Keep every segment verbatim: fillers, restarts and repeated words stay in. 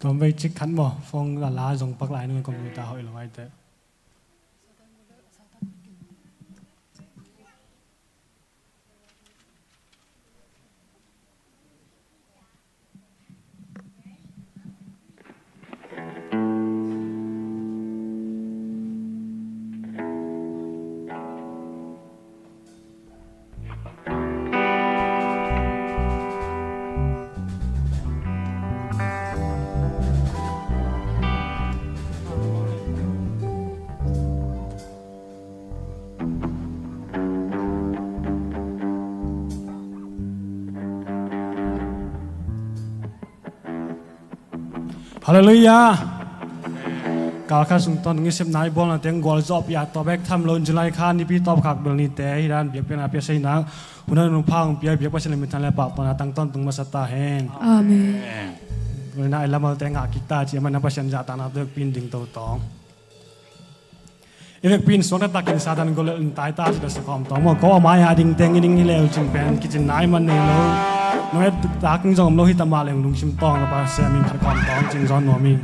Tuam vei cik khat maw, phone a la zong pak lai nung, computer hoih lo ai te. Halleluiah. Kal khat sung tawh ngisip nai bawlna teng gualzawhpih a, tua bek tham lo in July kha nipi tawpkhak bel nite hi dan biakpiakna pia seinak hun a nunphang pia biak Pasian le minthan le pahtawinak tang tawntung masa ta hen. Amen. Tuni-in a i lamalte ngah kik ta ci a, amah in Pasian zahtakna tawh vekpi in ding to tawng. I vekpi in suakta takin Satan gol lel in tai ta ci ta sa khawm tawng maw. Ko a mai-ah ding teng i ding hi leu cin pen kicin nai man nei lo. Nong et tak ding zong om lo hi ta mah leng lungsim tawng na Pasian min phat khawm tawng cin zawn nuam hi.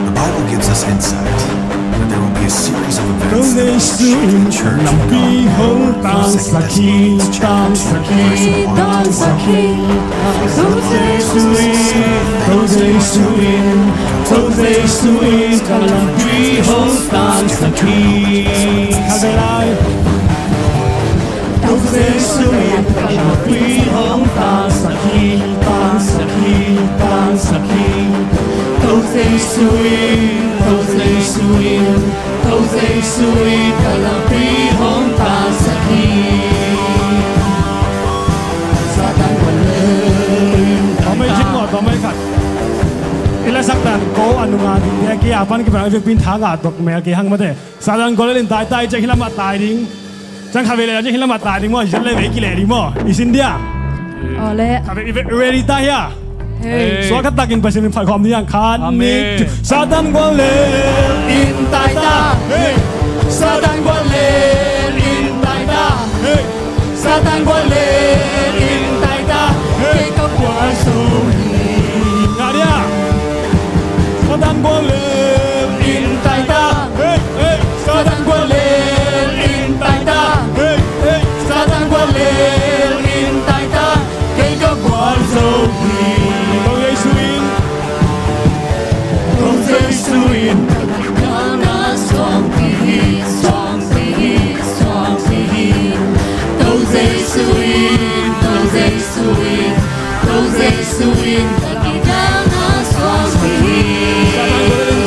The Bible gives us insight that there will be a series of events that will shake the church and cause the second destination to rise from our Tua mai khat. I la sak dan ko a nunga ding ne ki a pan ki pan a vekpi in tha ngah tok mel ki hang mate. Satan gol lel in tai tai ciang hi lamah tai ding. Ciang kha vei le ciang hi lamah tai ding maw, zet le vei ki leh ding maw. I sin dia. Aw le. Kha vei i vei ready ta hia. Hey. Suakta takin Pasian min phat khawm ding a, khat, nih, Satan gol lel in tai ta. Hey. Satan gol lel in tai ta. Hey. Satan gol lel in tai ta. Hey. Kei ka gualzo hi. Ngah dia. Satan gol lel in tai ta. Hey, hey. Satan gol lel in tai ta. Hey, hey. Satan gol lel in tai ta. Kei ka gualzo hi. Ko Jesu in. Ko Jesu in. Suangpi hi, suangpi hi, suangpi hi. Ko Jesu in, ko Jesu in, ko Jesu in. Ka kidang a suangpi hi.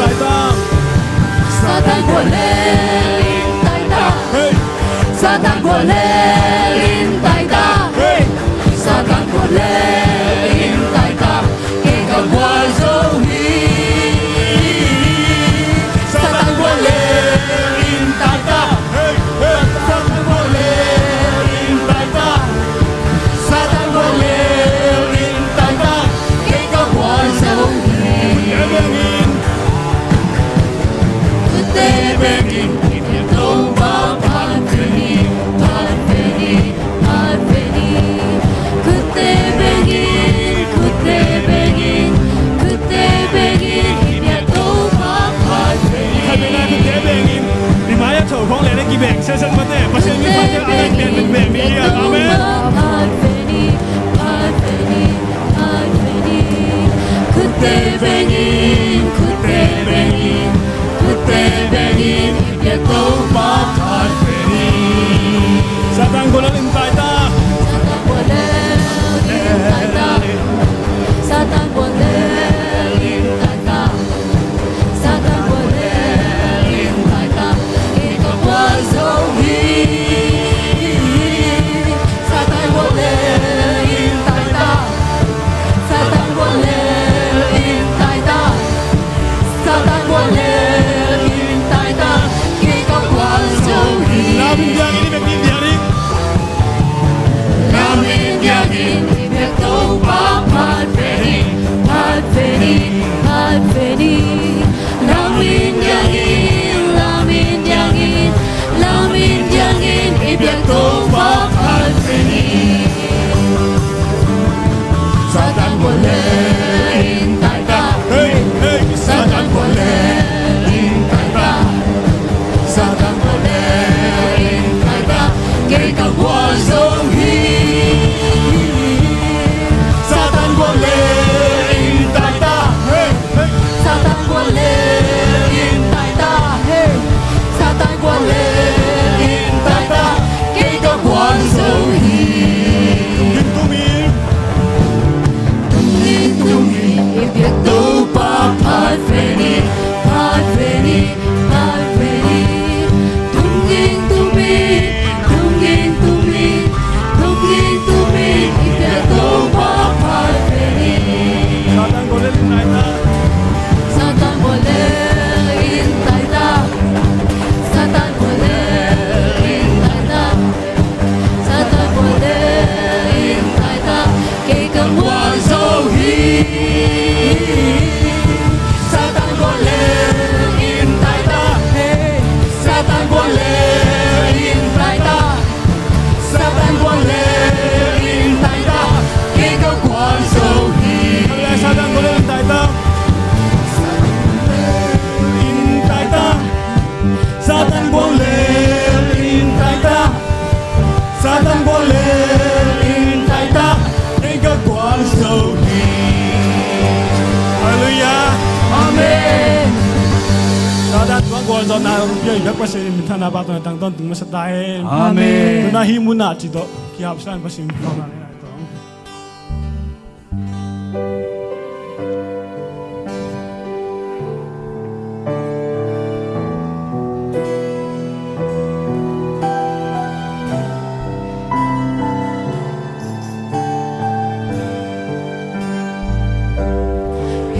Tawh na hong pia i biak Pasian in minthanna pahtawi tang tawntung masa ta hen. Amen. Tu-in ah hih munah cih tawh kihapsa in Pasian in pahtawi tang.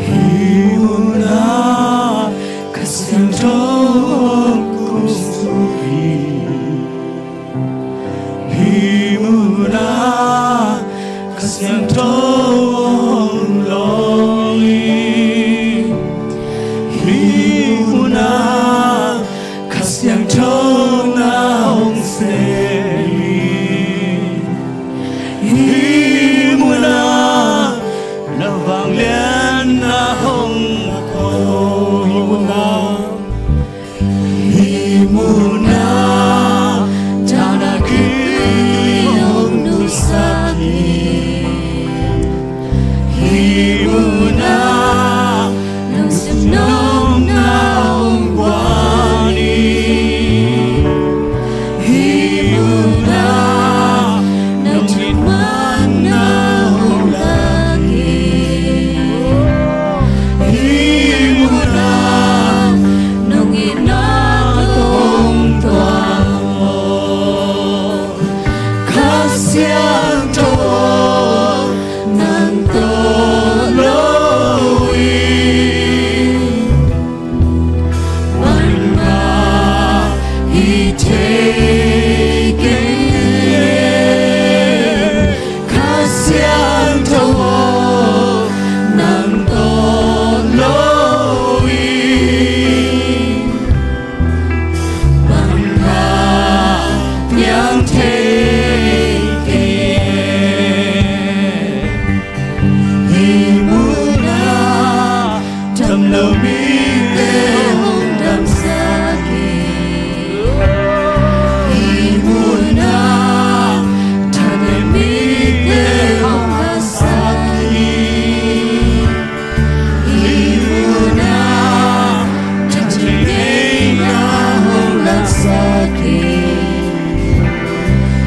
Hih munah Kha Siangtho hong kum suk hi. Hih munah Kha Siangtho hong lawng hi. Hih munah Kha Siangtho na hong sem hi. Hih munah na vanglian na hong lak hi. Hih munah, hih munah tana khitui hong nungsak hi. Hih munah lungsim nopna hong guan hi. Hih munah nong thumanna hong lak hi. Hih munah nong itna hong tuak hi. Kha Siangtho nang tawh lo hi. Bangmah hi thei kei e. Kha Siangtho nang tawh lo hi. Bangmah piang thei kei e. Hih munah damlo mite hong damsak hi. Hih munah thanem mite hong hasak hi. Hih munah thanem mite hong laksak hi.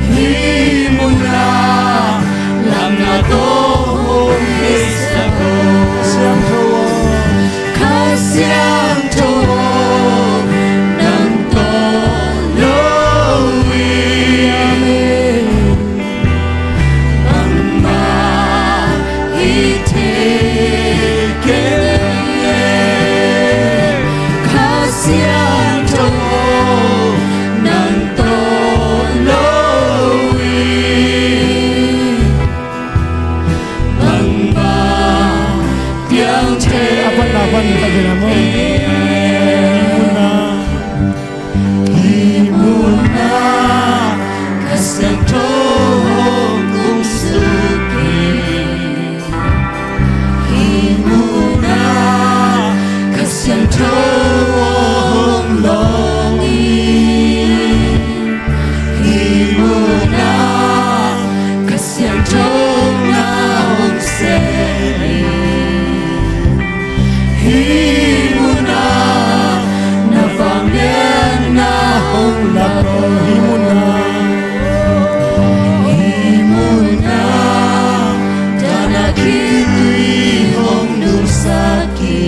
Hih munah lamna tawh hong heisak hi. Kha Siangtho aw, Kha Siangtho aw, nang tawh lo hi. Amen. Bangmah hi thei kei e. Kha Siangtho aw, nang tawh lo hi. Bangmah piang thei. A patna pan ka gen a maw? Hih munah, hih munah Kha Siangtho hong kum suk hi. Hih munah Kha Siangtho hong lawng hi. Hih munah Kha Siangtho na hong sem hi. Hih munah na vanglian na hong lak hi. Hih munah, hih munah tana khitui hong nungsak hi.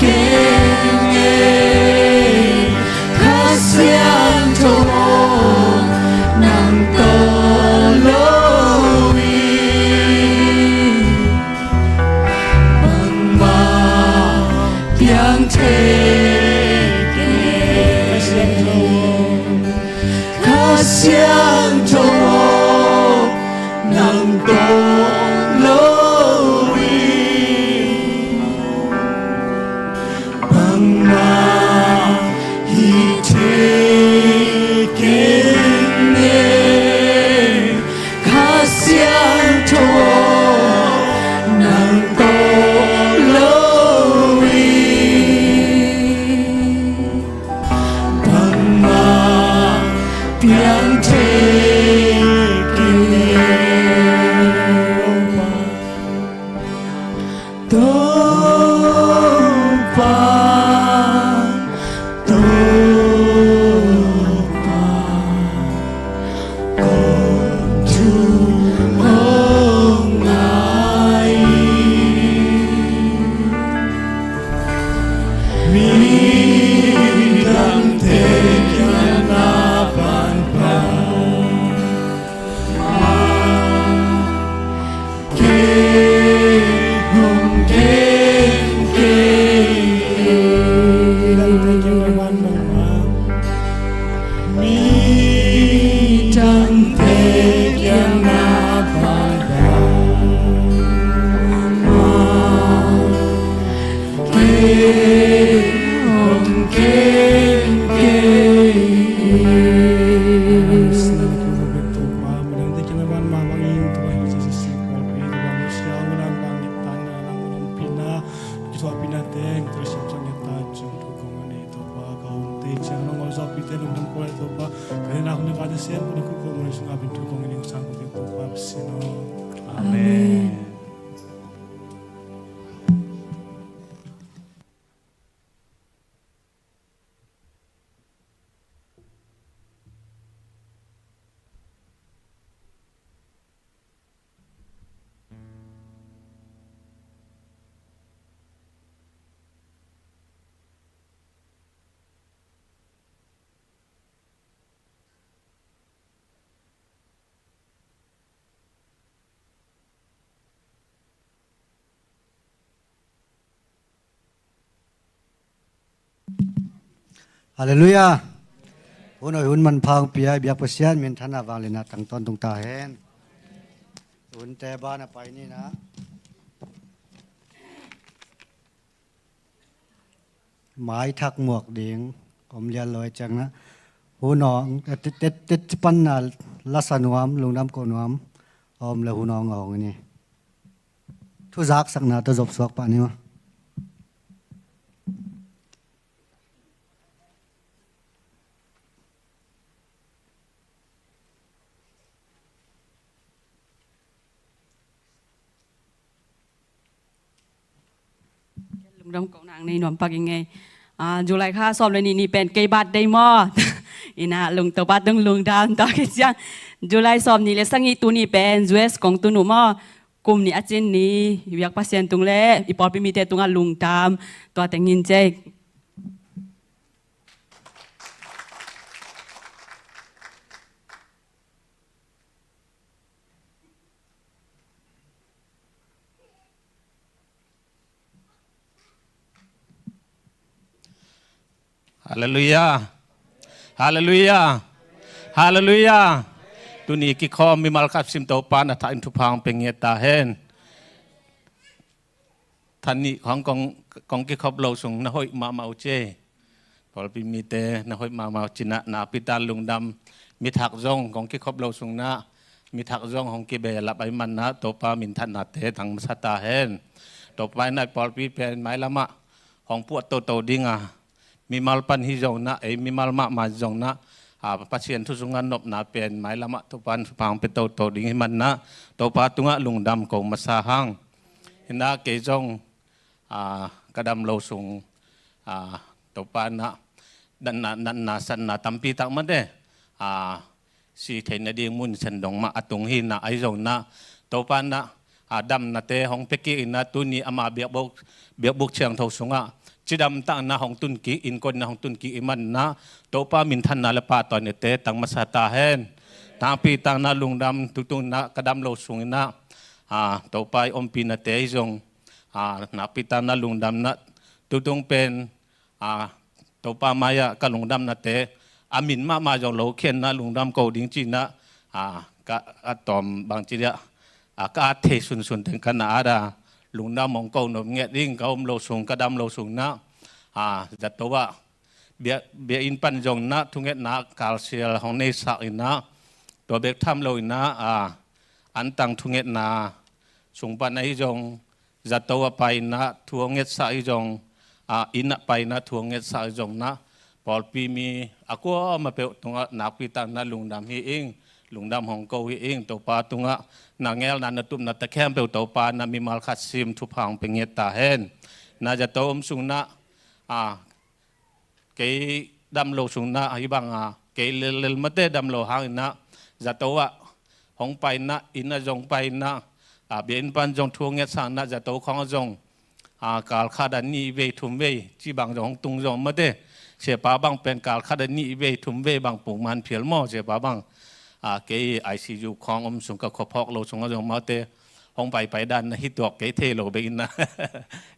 Kei Kha Siangtho nang tawh lo in bangmah piang thei kei. Kha Siangtho nang tawh lo in bangmah hi thei kei. Kha Siangtho nang tawh lo in bangmah piang thei kei. Topa, Topa, kong thum hong ngai. Midangte kiang na pan pan. Kei hong keng kei. Midangte kiang na pan pan. Midangte kiang na pan pan. Kei hong keng kei. Amen. Halleluiah. Hun hoih hun manpha hong pia i biak Pasian minthanna vangliatna tang tawntung ta hen. Hunte banah pai ni na. Maithak muak ding om lian lo i ciang na. Hun hong, eh, tet, tet, tet panna lasa nuam, lungdam ko nuam om le hun hong hong ni. Thu zaksakna tawh zop suak pah ni maw. Lungdam ko nang nei nuam pak ing ei. Ah, July kha sawm le nih ni pen kei birthday maw. Ina lungto pa tung lungdam ta kei ciang. July sawm nih le sagih tu ni pen U S kong tun uh maw. Kum nih a cin ni, i biak Pasian tung le i pawlpi mite tungah lungdam tua teng in cei. Halleluiah. Halleluiah. Halleluiah. Tuni kikhawm mimal khat sim Topa na thak in thupha hong pia ngiat ta hen. Tha nih hong kong, kong kikhop lo sung na hoih mahmah uh ci. Pawlpi mite na hoih mahmah uh ci na, na pita lungdam. Mithak zong kong kikhop lo sung na, mithak zong hong kibelap ahih man na, Topa minthanna te tang masa ta hen. Topa in a pawlpi pen mailamah hong puah toto ding a, mimal pan hi zong na, ei mimal mahmah zong na, a, Pasian thu sungah nopna pen mailamah Topa in thupha hong pia toto ding hi man na, Topa tungah lungdam ko masa hang. Hi na kei zong, a, ka dam lo sung, a, Topa na, natna, natna satna tampi tak mate, a, si theihna ding mun sen dong mah a tung hi na, ahi zong na, Topa na, a, damnate hong pia kik in ah, tuni ama biakbuk, biakbuk siangtho sungah cidamtakna hong tun kik, innkuanna hong tun kik i hih manin ah, Topa minthanna le pahtawinate tang masa ta hen. Nakpi takna lungdam, tutung in ah ka dam lo sung in ah, a, Topa i ompinate hi zong, a, nakpi takna lungdam in ah, tutung pen, a, Topa mai-ah ka lungdamnate a min mahmah zong lo khian in ah lungdam ko ding ci in ah, a, ka, a tawm bang ci dia, a, ka at thei sunsun teng ka na at a, lungdam hong ko nuam ngiat ding, ka om lo sung, ka dam lo sung in ah, a, zato ah bia, biakinn pan zong in ah thungetna kalsial hong neisak in ah, tua bek tham lo in ah, a, antang thungetna sung pan ahi zong, zato ah pai in ah thu hong ngetsak hi zong, a, inn ah pai in ah thu hong ngetsak hi zong in ah, pawlpi mi a kuamah peuh tungah nakpi takna lungdam hi ing, lungdam hong ko hi ing. Topa tungah na ngelna, na tupna ta khempeuh Topa in ah mimal khat sim thupha hong pia ngiat ta hen. Na zato om sung in ah, a, kei dam lo sung in ah, hih bang a, kei lellel mate dam lo hang in ah, zato ah hong pai in ah, inn ah zong pai in ah, a, biakinn pan zong thu hong ngetsak in ah, zato khawng ah zong, a, kal khat ah nih vei thum vei ci bang zong hong tung zong mate. Siapa bang pen kal khat ah nih vei thum vei bang puk man phial maw, siapa bang, a, kei I C U khawng om sung, ka khua phawk lo sung ah zong mate hong paipai dan in ah hi tuak kei thei lo bek in ah.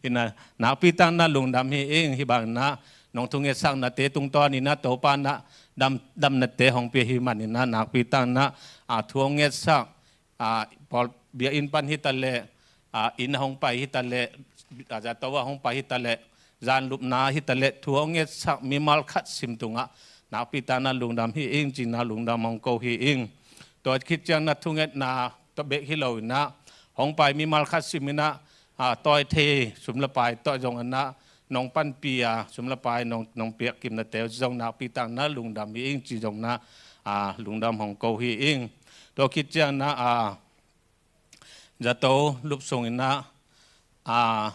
In ah nakpi takna lungdam hi ing. Hih bang in ah nong thungetsaknate tungtawn in ah Topa in ah dam, damnate hong pia hi manin ah, nakpi takna, a, thu hong ngetsak, a, pawl, biakinn pan hi ta leh, a, inn ah hong pai hi ta leh, a, zato ah hong pai hi ta leh, zan lupna hi ta leh, thu hong ngetsak mimal khat sim tungah nakpi takna lungdam hi ing ci in ah lungdam hong ko hi ing. Tua khit ciang in ah thungetna tawh bek hi lo in ah, hong pai mimal khat sim in ah, a, tawi thei sum le pai tawh zong in ah nong panpih a, sum le pai nong, nong piak kimnate zong nakpi takna lungdam hi ing ci zong in ah, a, lungdam hong ko hi ing. Tua khit ciang in ah, a, zato lup sung in ah, a,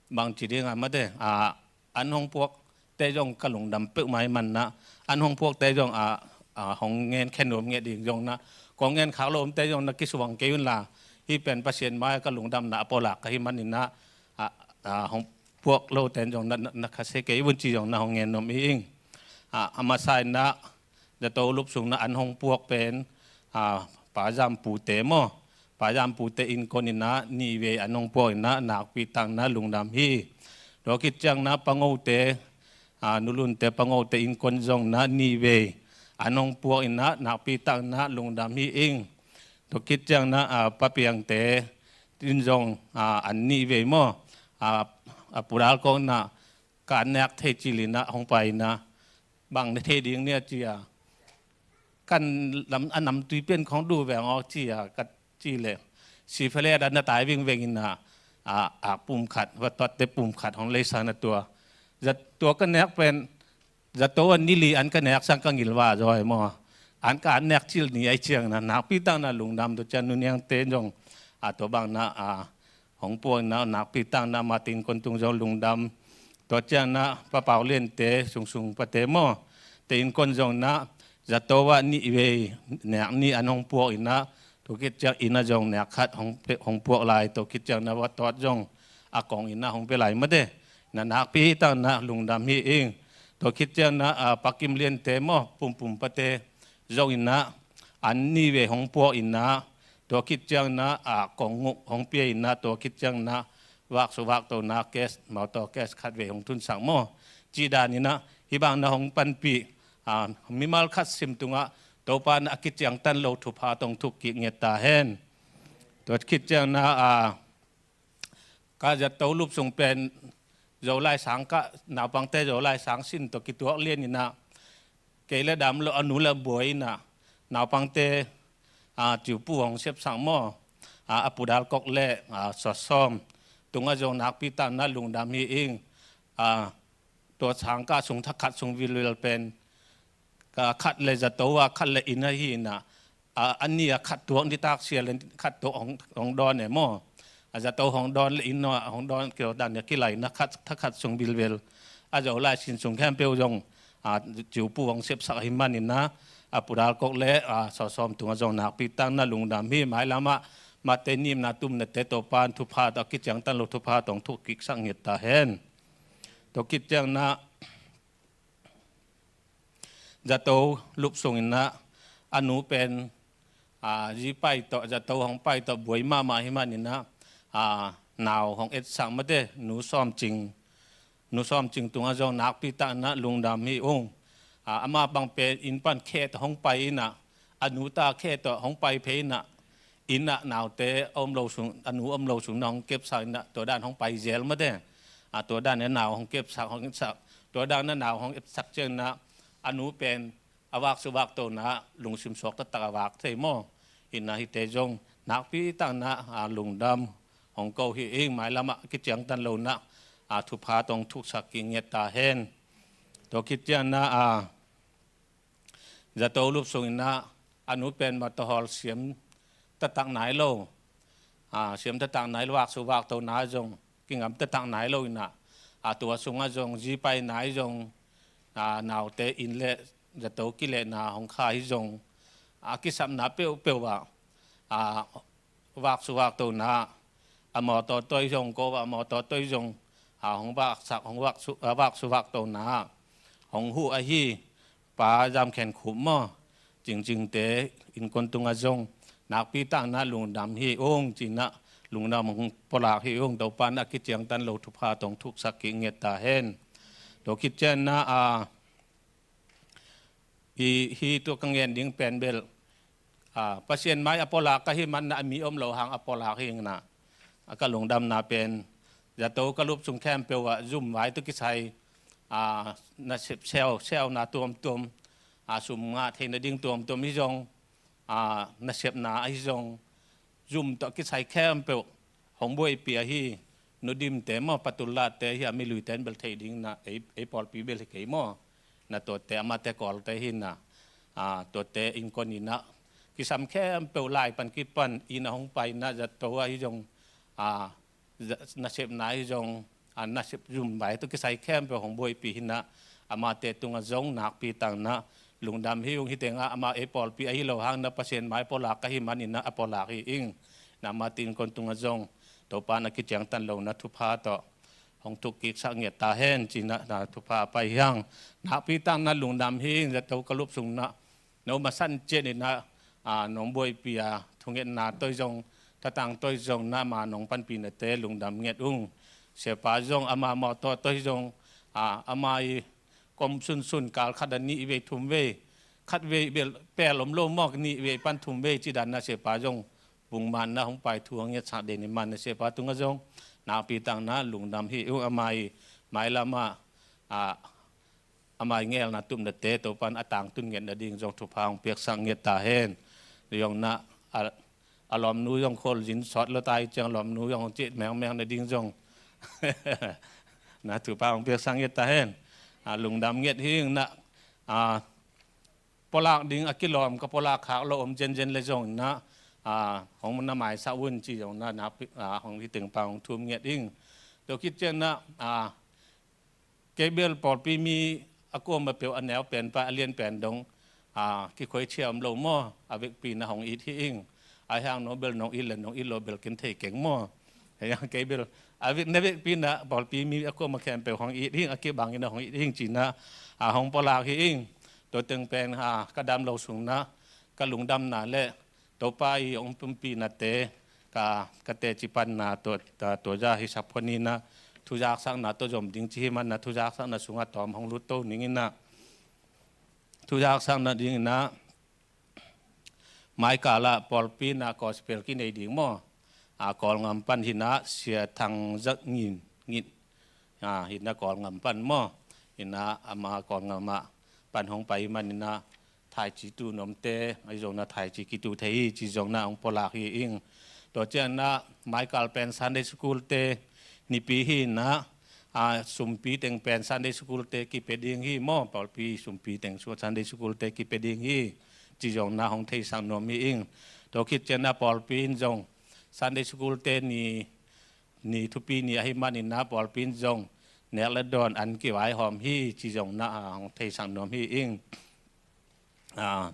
bang ci ding a mate, a, an hong puakte zong ka lungdam peuhmah hi manin ah, an hong puakte zong, a, a, hong ngen khen nuam ngiat ding zong in ah, kong ngen khak lo omte zong in ah kisuang kei un la, hih pen Pasian mai-ah ka lungdamna a pawlak ka hi manin ah, a, a, hong puak lote in zong in ah, na, na khasia kei un ci zong in ah hong ngen nuam hi ing. A, a masa in ah, zato lup sung in ah an hong puak pen, a, Pa Zam Pu te maw, Pa Zam Pu te innkuan in ah nih vei an hong puak in ah nakpi takna lungdam hi. Tua khit ciang in ah Pa Ngo te, a, Nu Lun te, Pa Ngo te innkuan zong in ah nih vei an hong puak in ah nakpi takna lungdam hi ing. Tua khit ciang in ah, a, Pa Piang te in zong, a, an nih vei maw, a, a, Pu Dal Kok in ah ka an nek thei cil in ah hong pai in ah, bang na thei ding nia ci a, kan lam, a namtui pen khong du veng aw ci a, ka ci leh, si phale dan na tai vingveng in ah, a, a pum khat, va tuatte pum khat hong leisang in ah tua. Za, tua ka nek pen, zato ah ni li an ka nek sang ka ngilvah zaw hi maw. An ka an nek cil ni ahih ciang in ah, nakpi takna lungdam. Tua ciang Nu Niang te zong, a, tua bang in ah, a, hong puak in ah, nakpi takna amah te innkuan tung zong lungdam. Tua ciang in ah Pa Pau Lian te, Sung Sung pa te maw, te innkuan zong in ah, zato ah nih vei nek nih an hong puak in ah, tua khit ciang inn ah zong nek khat hong pe, hong puak lai, tua khit ciang in ah va tuat zong a kong in ah hong pia lai mate. Na nakpi takna lungdam hi ing. Tua khit ciang in ah, a, Pa Kim Lian te maw, Pum Pum pa te zong in ah, an nih vei hong puak in ah, tua khit ciang in ah, a, kong nguk hong pia in ah, tua khit ciang in ah, vak su vak to in ah, cash, mawtaw cash khat vei hong thunsak maw, cih dan in ah, hih bang in ah hong panpih, a, mimal khat sim tungah Topa in ah a kiciangtan lo thupha tong thuk kik ngiat ta hen. Tua khit ciang in ah, a, ka zato lup sung pen Zolai sang kah, naupangte Zolai sang sin tawh kituak lian in ah, kei le dam lo, a nu le buai in ah, naupangte, a, Ciu Pu hong sepsak maw, a, a Pu Dal Kok le, a, Suat Sawm tungah zong nakpi takna lungdam hi ing. A, tua sang kah sung thakhat sung vilvel pen, ka khat le zato a, khat le inn ahi in ah, a, a nih a khat tuak nitak sia le khat tuak hong, hong dawn e maw. A zato hong dawn le inn ah hong dawn kio dan a kilai in ah khat, thakhat sung vilvel. A Zolai sin sung khempeuh zong, a, Ciu Pu hong sepsak ahih manin ah, a Pu Dal Kok le, a, Suat Sawm tungah zong nakpi takna lungdam hi. Mailam ah Amaute nipna tumnate Topa'n thupha tawh a kiciangtan lo thupha tawh hong thuk kiksak ngiat ta hen. Tua khit ciangin ah zato lup sungin ah a nu pen, a, zi pai tawh, zato hong pai tawh buai mahmah ahih manin ah, a, nau hong etsak mate, Nu Sawm Cing. Nu Sawm Cing tungah zong nakpi takin ah lungdam hi ung. A, amah bang pen inn pan khe tawh hong pai in ah, a nu ta khe tawh hong pai phei in ah, inn ah naute a om lo sung, a nu om lo sungin ah hong kepsak in ah, tua dan hong pai zel mate. A, tua dan in ah nau hong kepsak, hong etsak. Tua dan in ah nau hong etsak ciangin ah a nu pen a vak suvak tona lungsim suak taktak a vak thei maw. Hi in ah hihte zong nakpi takin ah, a, lungdam hong ko hi ing. Mailam ah kiciangtan lo in ah, a, thupha tawh hong thuksak kik ngiat ta hen. Tua khit ciangin ah, a, zato lup sungin ah a nu pen mawtaw hawl siam taktak nai lo, a, siam taktak nai lo, vak suvak tona zong kingam taktak nai lo in ah, a, tua sungah zong zi pai nai zong, a, naute inn le zato kilehna hong kha hi zong, a, kisapna peuhpeuh ah, a, vak suvak tona, a mawtaw toy zong ko, a mawtaw toy zong, a, hong vaksak, hong vak su-, a, vak suvak tona hong huh ahi Pa Zam Khen Khup maw, Cing Cingte innkuan tungah zong nakpi takin ah lungdam hi ung, ci in ah lungdam hong pulak hi ung. Topa'n a kiciangtan lo thupha tawh hong thuksak kik ngiat ta hen. Tua khit ciangin ah, a, hi, hi tua ka ngen ding pen bel, a, Pasian mai a pulak ka hih manin ah a mi om lo hang a pulak hi ing in ah, a, ka lungdamna pen zato ka lup sung khempeuh ah zum vai tawh kisai, a, nasep seu, seuna tuamtuam, a, sum ngah theihna ding tuamtuam hi zong, a, nasepna ahi zong, zum tawh kisai khempeuh hong buaipih ahi, Nu Dimte maw, Pa Tul Late hi a, mi luite in bel thei ding in ah, ei, ei pawlpi bel hi kei maw. Na tuate, amate Kawlte hi in ah, a, tuate innkuan in ah kisam khempeuh lai pan kipan inn ah hong pai in ah, zato ahi zong, a, za-, nasepna ahi zong, a, nasep zum vai tawh kisai khempeuh hong buaipih hi in ah, amate tungah zong nakpi takin ah lungdam hi ung. Hih tengah amah ei pawlpi ahi lo hang in ah Pasian mai pulak ka hih manin ah a pulak hi ing. Na amate innkuan tungah zong Topa'n a kiciangtan lo in ah thupha tawh hong thuk kiksak ngiat ta hen, ci in ah, na thupha a pai hi hang. Nakpi takin ah lungdam hi ing. Zato ka lup sungin ah no masa in ciat in ah, a, nong buaipih a, thungetna toy zong, thatang toy zong, na ma nong panpihnate lungdam ngiat ung. Siapa zong ama mawtaw toy zong, a, ama i kom sunsun kal khat a nih vei thum vei, khat vei bel pel om lo maw, nih vei pan thum vei ci dan in ah siapa zong bung man in ah hong pai thu hong ngetsak den in, man in ah siapa tungah zong nakpi takin ah lungdam hi ung. Ama i mailam ah, a, ama i ngelna tupnate Topa'n a tangtun nget nading zong thupha hong piaksak ngiat ta hen. Zong na, a, a lawmnu zong khualzin sawt lo ta hi ciang, lawmnu zong hong cih mengmeng nading zong na thupha hong piaksak ngiat ta hen. A, lungdam ngiat hi ing in ah, a, pulak ding a kilawm, ka pulak khak lo om zenzen le zong in ah, a, hong na maisak un ci zong in ah, na pi-, a, hong hi teng pa hong thum ngiat ing. Tua khit ciangin ah, a, kei bel pawlpi mi a kuama peuh a neu pen pan a lian pen dong, a, kikhuai cia om lo maw, a vekpi in ah hong it hi ing. Ahi hang no bel nong it le nong it lo bel ken thei keng maw. Hei hang kei bel a vek, na vekpi in ah pawlpi mi a kuama khempeuh hong it hi ing, a kibang in ah hong it hi ing ci in ah, a, hong pulak hi ing. Tua teng pen, a, ka dam lo sungin ah ka lungdamna le Topa i hong pumpihnate ka, ka teci panna tua, tua, tua zah hi sak phot ni in ah, thuzaksakna tawh zom ding ci hi man in ah, thuzaksakna sungah tawm hong lut to ning in ah, thuzaksakna ding in ah, maikal ah pawlpi in ah gospel kinei ding maw, a, Kawlngam pan hi in ah, Sia Thang Za Ngin, Ngin, a, hi in ah Kawlngam pan maw, hi in ah ama Kawlngam ah pan hong pai man in ah, thaici tu nuamte ahi zong in ah thaici kitu thei hi ci zong in ah hong pulak hi ing. Tua ciangin ah maikal pen Sunday School te nipi hi in ah, a, sumpi teng pen Sunday School te kipia ding hi maw, pawlpi sumpi teng sua Sunday School te kipia ding hi ci zong in ah hong theisak nuam hi ing. Tua khit ciangin ah pawlpi in zong Sunday School te ni, ni thupi ni ahih manin ah pawlpi in zong nek le dawn an kivaihawm hi ci zong in ah, a, hong theisak nuam hi ing. A,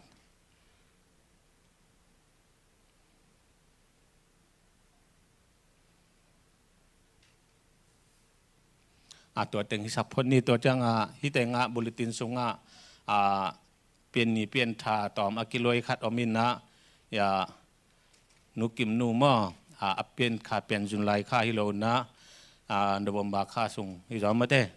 A tua teng hi sak phot ni. Tua ciangah hih tengah bulletin sungah a pian ni pian tha tawm a kiluai khat om in ah, ya, Nu Kim Nu maw, a, a pian kha pen July kha hi lo in ah, a, November kha sung hi zaw mate.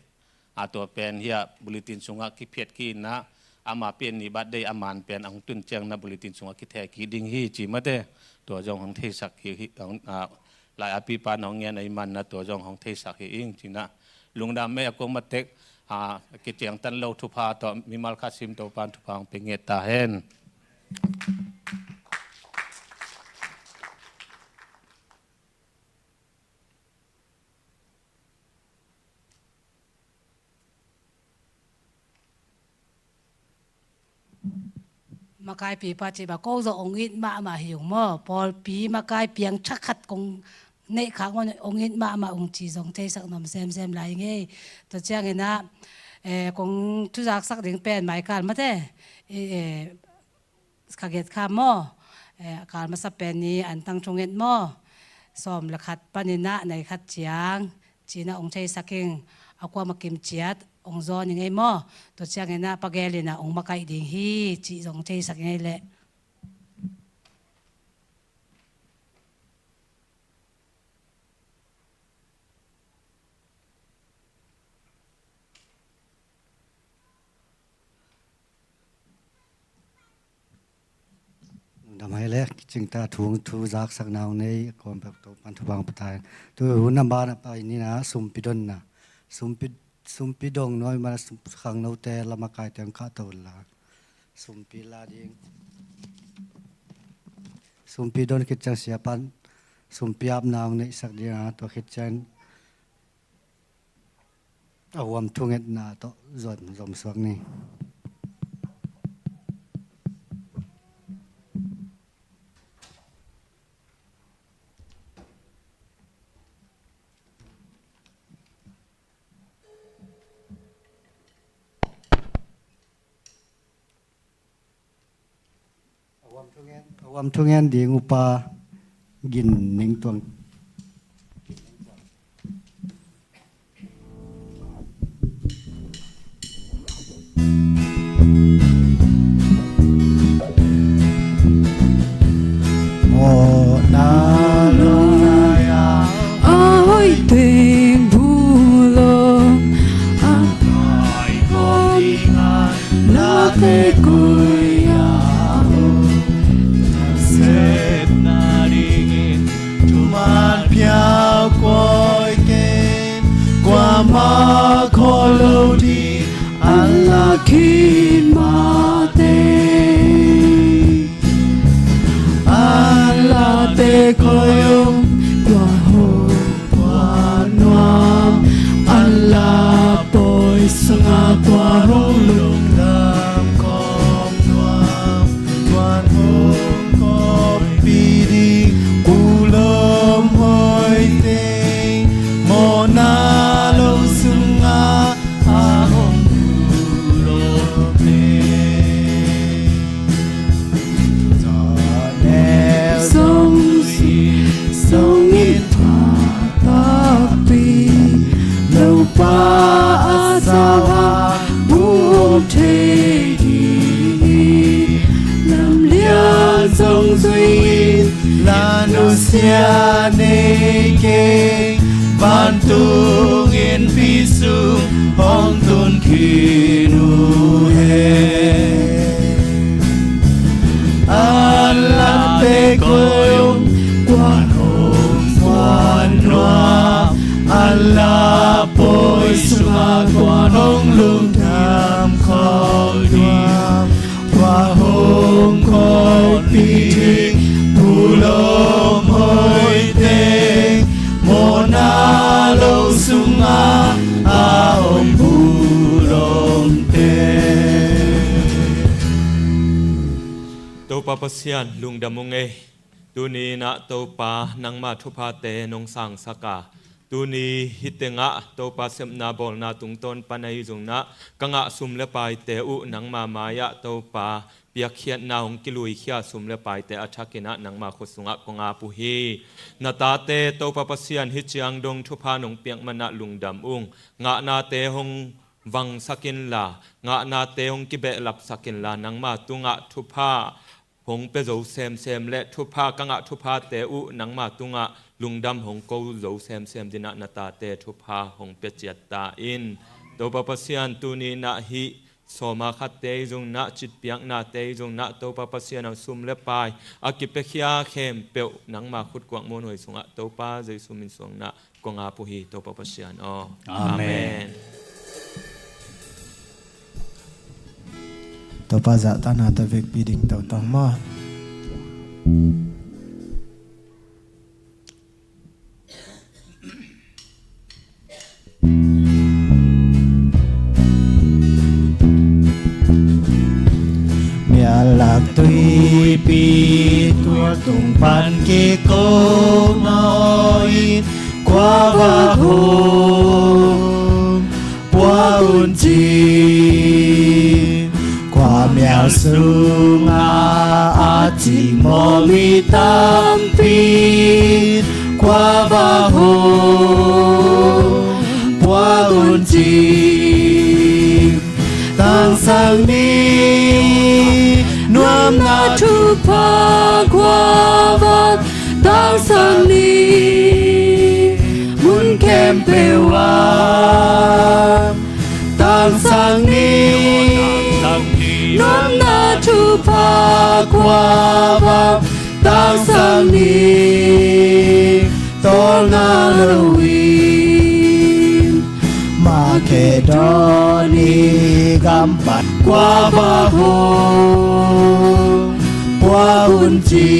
A tua pen hiah bulletin sungah kiphiat kik in ah, ama pian ni birthday a man pen a hong tun ciang in ah bulletin sungah kitheh kik ding hi ci mate. Tua zong hong theisak hi, hi, hong, a, lai a pipa in hong ngen ahih man in ah tua zong hong theisak hi ing ci in ah. Lungdam ei, a kuamah tek, a, kiciangtan lo thupha tawh mimal khat sim Topa'n thupha hong pia ngiat ta hen. Makaipipa cih bang ko zong ong it mahmah hi ung maw? Pawlpi makai piang thakhat kong neih khak maw, ong it mahmah ung ci zong theisak nuam semsem lai ing ei. Tua ciangin ah, eh, kong thuzaksak ding pen Maikal mate, eh, eh, kha giat kha maw? Eh, kal masa pen ni an tang thunget maw? Sawm le khat panin ah nai khat ciang ci in ah ong theisak ing. A kuamah kim ciat ong zawn ing ei maw? Tua ciangin ah pagel in ah ong makaih ding hi cih zong theisak ing ei leh. Dam hai le, kicing ta thu, thu zaksak nau nei, kawm pek Topa'n thupha hong pia ta hen. Tu hun a ban a pai ni na, sumpi donna. Sumpi, sumpi dong nuai man a sum, khangnote lam a kaite hong khahto la. Sumpi la ding. Sumpi don khit ciang siapa'n sumpi apna hong neihsak ding a, tua khit ciang a huam thungetna tawh zom, zom suak ni. A huam thungen, a huam thungen ding upa Gin Ning Tuang. Mawhna lungdam a hoih teng bulom a ngai ko ding a, na te koi a hong sepna dingin thuman piak koi kei, kuamah khawl lo ding a lak hi mah teh. A late koi ung, kua hong kuan nuam, a la pawi sungah kua hong lungdam khawm nuam, kua hong kawlpih ding, pulom hoih teng, mawhna lo sungah a hong pulom teng. Zong zui, zong in pha takpi, Topa a sau a bu om thei ding. Lamlian zong zui in, la nusia nei kei, vantung innpi sung hong tun khin uh hen. A late koi ung, kua hong kuan nuam, a la pawi sungah kua hong lungdam khawm ding, kua hong kawlpih ding, pulom hoih teng, mawhna lo sungah a hong pulom teng. Topa Pasian, lungdam ung ei. Tuni in ah Topa, nangma thuphate nong sangsak a, tuni hih tengah Topa sepna bawlna tungtawn pan ahi zongin ah ka ngah sum le paite uh nangma mai-ah Topa piakkhiatna hong kiluikhia sum le paite a thakin ah nangma khut sungah kong ap uh hi. Na tate Topa Pasian, hih ciang dong thupha nong piak manah lungdam ung. Ngahnate hong vangsak inla, ngahnate hong kibehlapsak inla, nangma tungah thupha hong pia zo semsem le thupha ka ngah thuphate uh nangma tungah lungdam hong ko zo semsem dinah na tate thupha hong pia ciat ta in. Topa Pasian, tuni nah hih sawma khatte i zong nah, citpiaknate i zong nah, Topa Pasian, a sum le pai a kipiakhia khempeuh nangma khut kuak muanhuai sungah Topa Jesu min suang nah kong ap uh hi, Topa Pasian aw. Amen. Amen. Topa zahtakna tawh vekpi ding tawh tang maw. Mialak tuipi tual tung pan kiko maw in, kua va hong pua un ci. Kua mial sungah a cimawh mi tampi, kua va hong pua un ci. Tangsang ni nuamna thupha kua va, tangsang ni mun khempeuh ah, tangsang ni nuamna thupha kua va, tangsang ni tawlnga lo in, Makedoni gam pan kua va hong pua un ci.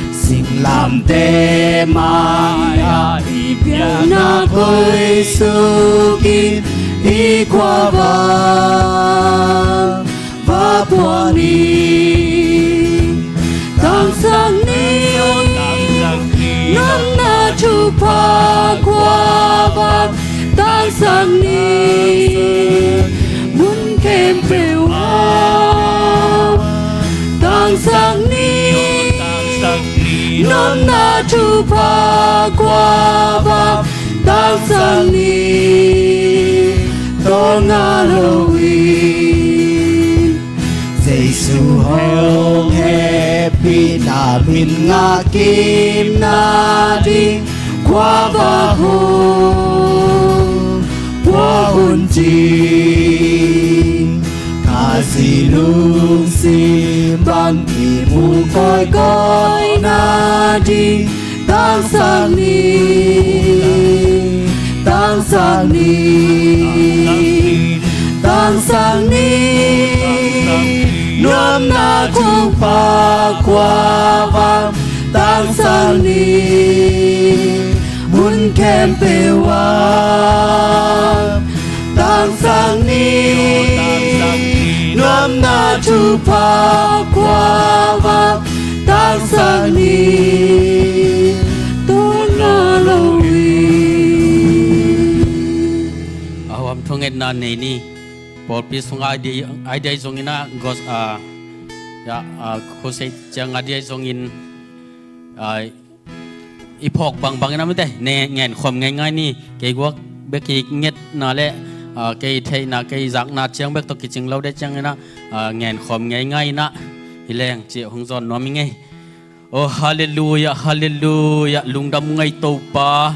Singlamteh mai-ah i pianna koisuk in, i kua va va pua ni. Tangsang ni nuamna thupha kua va, tangsang ni mun khempeuh ah, tangsang ni nuamna thupha kua va, tangsang ni tawlnga lo in, Jesu hong hehpihna min ngahkimna ding kua va hong pua un ci. Khazih lungsim bang kimu kawikawina ding, tangsang ni, tangsang ni, tangsang ni nuamna thupha kua va, tangsang ni mun khempeuh ah, tangsang ni nuamna thupha kua va, tangsang ni tawlnga lo in. A huam thungetna nei ni. Pawlpi sungah a diai, a diai zongin ah, gos-, ah, ya, ah, crusade ciang a diai zongin, ah, i phawk bangbang in a mite, ne, ngen khawm ngeingai ni. Kei guak bek i ngetna le, ah, kei theihna, kei zakna ciang bek tawh kicing lo deh ciangin ah, ah, ngen khawm ngeingai in ah, hi leng ci hong zawn nuam i ngei. Oh, halleluiah, halleluiah, lungdam ngei Topa.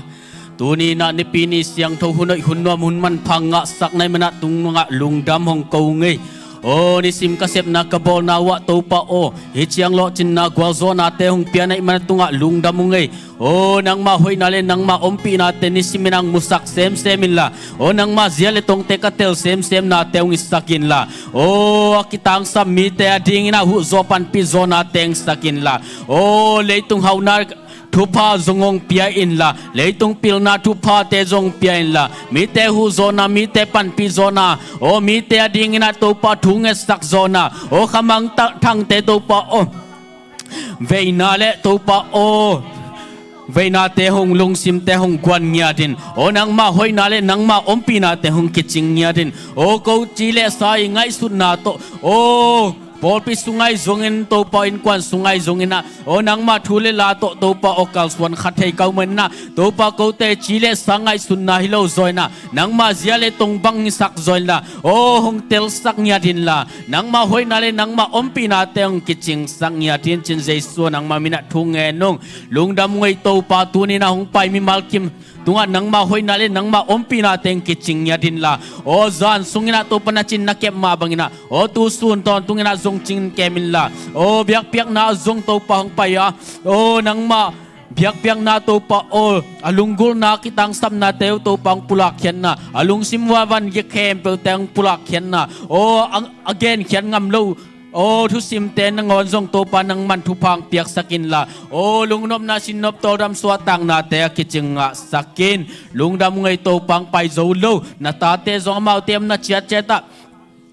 Tuni in ah Nipi ni siangtho hun hoih, hun nuam, hun manpha ngahsak na hih manah tung nungah lungdam hong ko ngei. Oh, nisim ka sepna ka bawlna uh ah Topa aw, hih ciang lawhcinna gualzawhnate hong pia na hih manah tungah lungdam uh ngei. Oh, nangma hoihna le nangma ompihnate nisimin ah hong musak semsem inla, oh, nangma zia le tongte ka tel semsemnate hong hisak inla, oh, a kitangsam mite a dingin ah huhzaw panpih zawnate hong hisak inla, oh, leitung hauhna thupha zong hong pia inla, leitung pilna thuphate zong hong pia inla, mite huhzawhna, mite panpihzawhna, aw, mite a dingin ah Topa thu ngetsak zawhna, aw, khamangthangte Topa aw, veina le Topa aw, veinate hong, lungsimte hong guan ngiat in. Aw nangmah hoihna le nangmah ompihnate hong kicing ngiat in. Aw ko ci le sa i ngaihsutna tawh, aw pawlpi sung ahi zongin Topa, innkuan sung ahi zongin ah, aw nangmah thu le la tawh Topa aw kalsuan kha thei ka uh manin ah, Topa kote ci le sa ngaihsutna hi lo zaw in ah, nangmah zia le tong bang hisak zaw inla, aw hong telsak ngiat inla, nangmah hoihna le nangmah ompihnate hong kicingsak ngiat in, ci-in Jesu nangmah min ah thu ngen ung. Lungdam ung ei Topa, tuni-in ah hong pai mimal kim tungah nangmah hoihna le nangmah ompihnate hong kicing ngiat inla, aw zan sungin ah Topa na cin na kep mah bangin ah, aw tu sun tawntung in ah zong cin kem inla, aw biakpiakna zong Topa hong pai a, aw nangmah biakpiakna Topa aw, a lunggulhna kitangsapnate uh Topa hong pulak khiatna, a lungsim uah van gik khempeuhte hong pulak khiatna, aw a, a genkhiat ngam lo aw thusimte nangawn zong Topa nangman thupha hong piaksak inla, aw lungnopna sinnop tawldam suahtaknate a kicing ngahsak in. Lungdam ung ei Topa, hong pai zo lo na tate zong amaute omna ciatciat ah,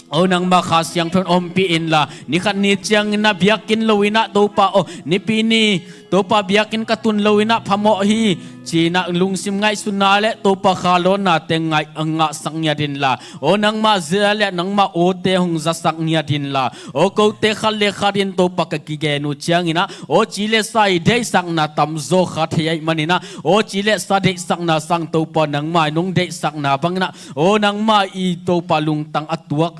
aw nangmah Kha Siangtho in ompih inla, ni khat ni ciangin ah biakinn lo in ah Topa aw, Nipi ni Topa biakinn ka tun lo in ah phamawh hi, ci-in ah lungsim ngaihsutna le Topa kha lawnnate ngaih a ngahsak ngiat inla, aw nangmah zia le nangmah awte hong zasak ngiat inla, aw kote khat le khat in Topa ka kigen uh ciangin ah, aw ci le sa i deihsakna tamzaw kha thei ahih manin ah, aw ci le sa deihsakna sang Topa nangmah in hong deihsakna bangin ah, aw nangmah i Topa lungtang a tuak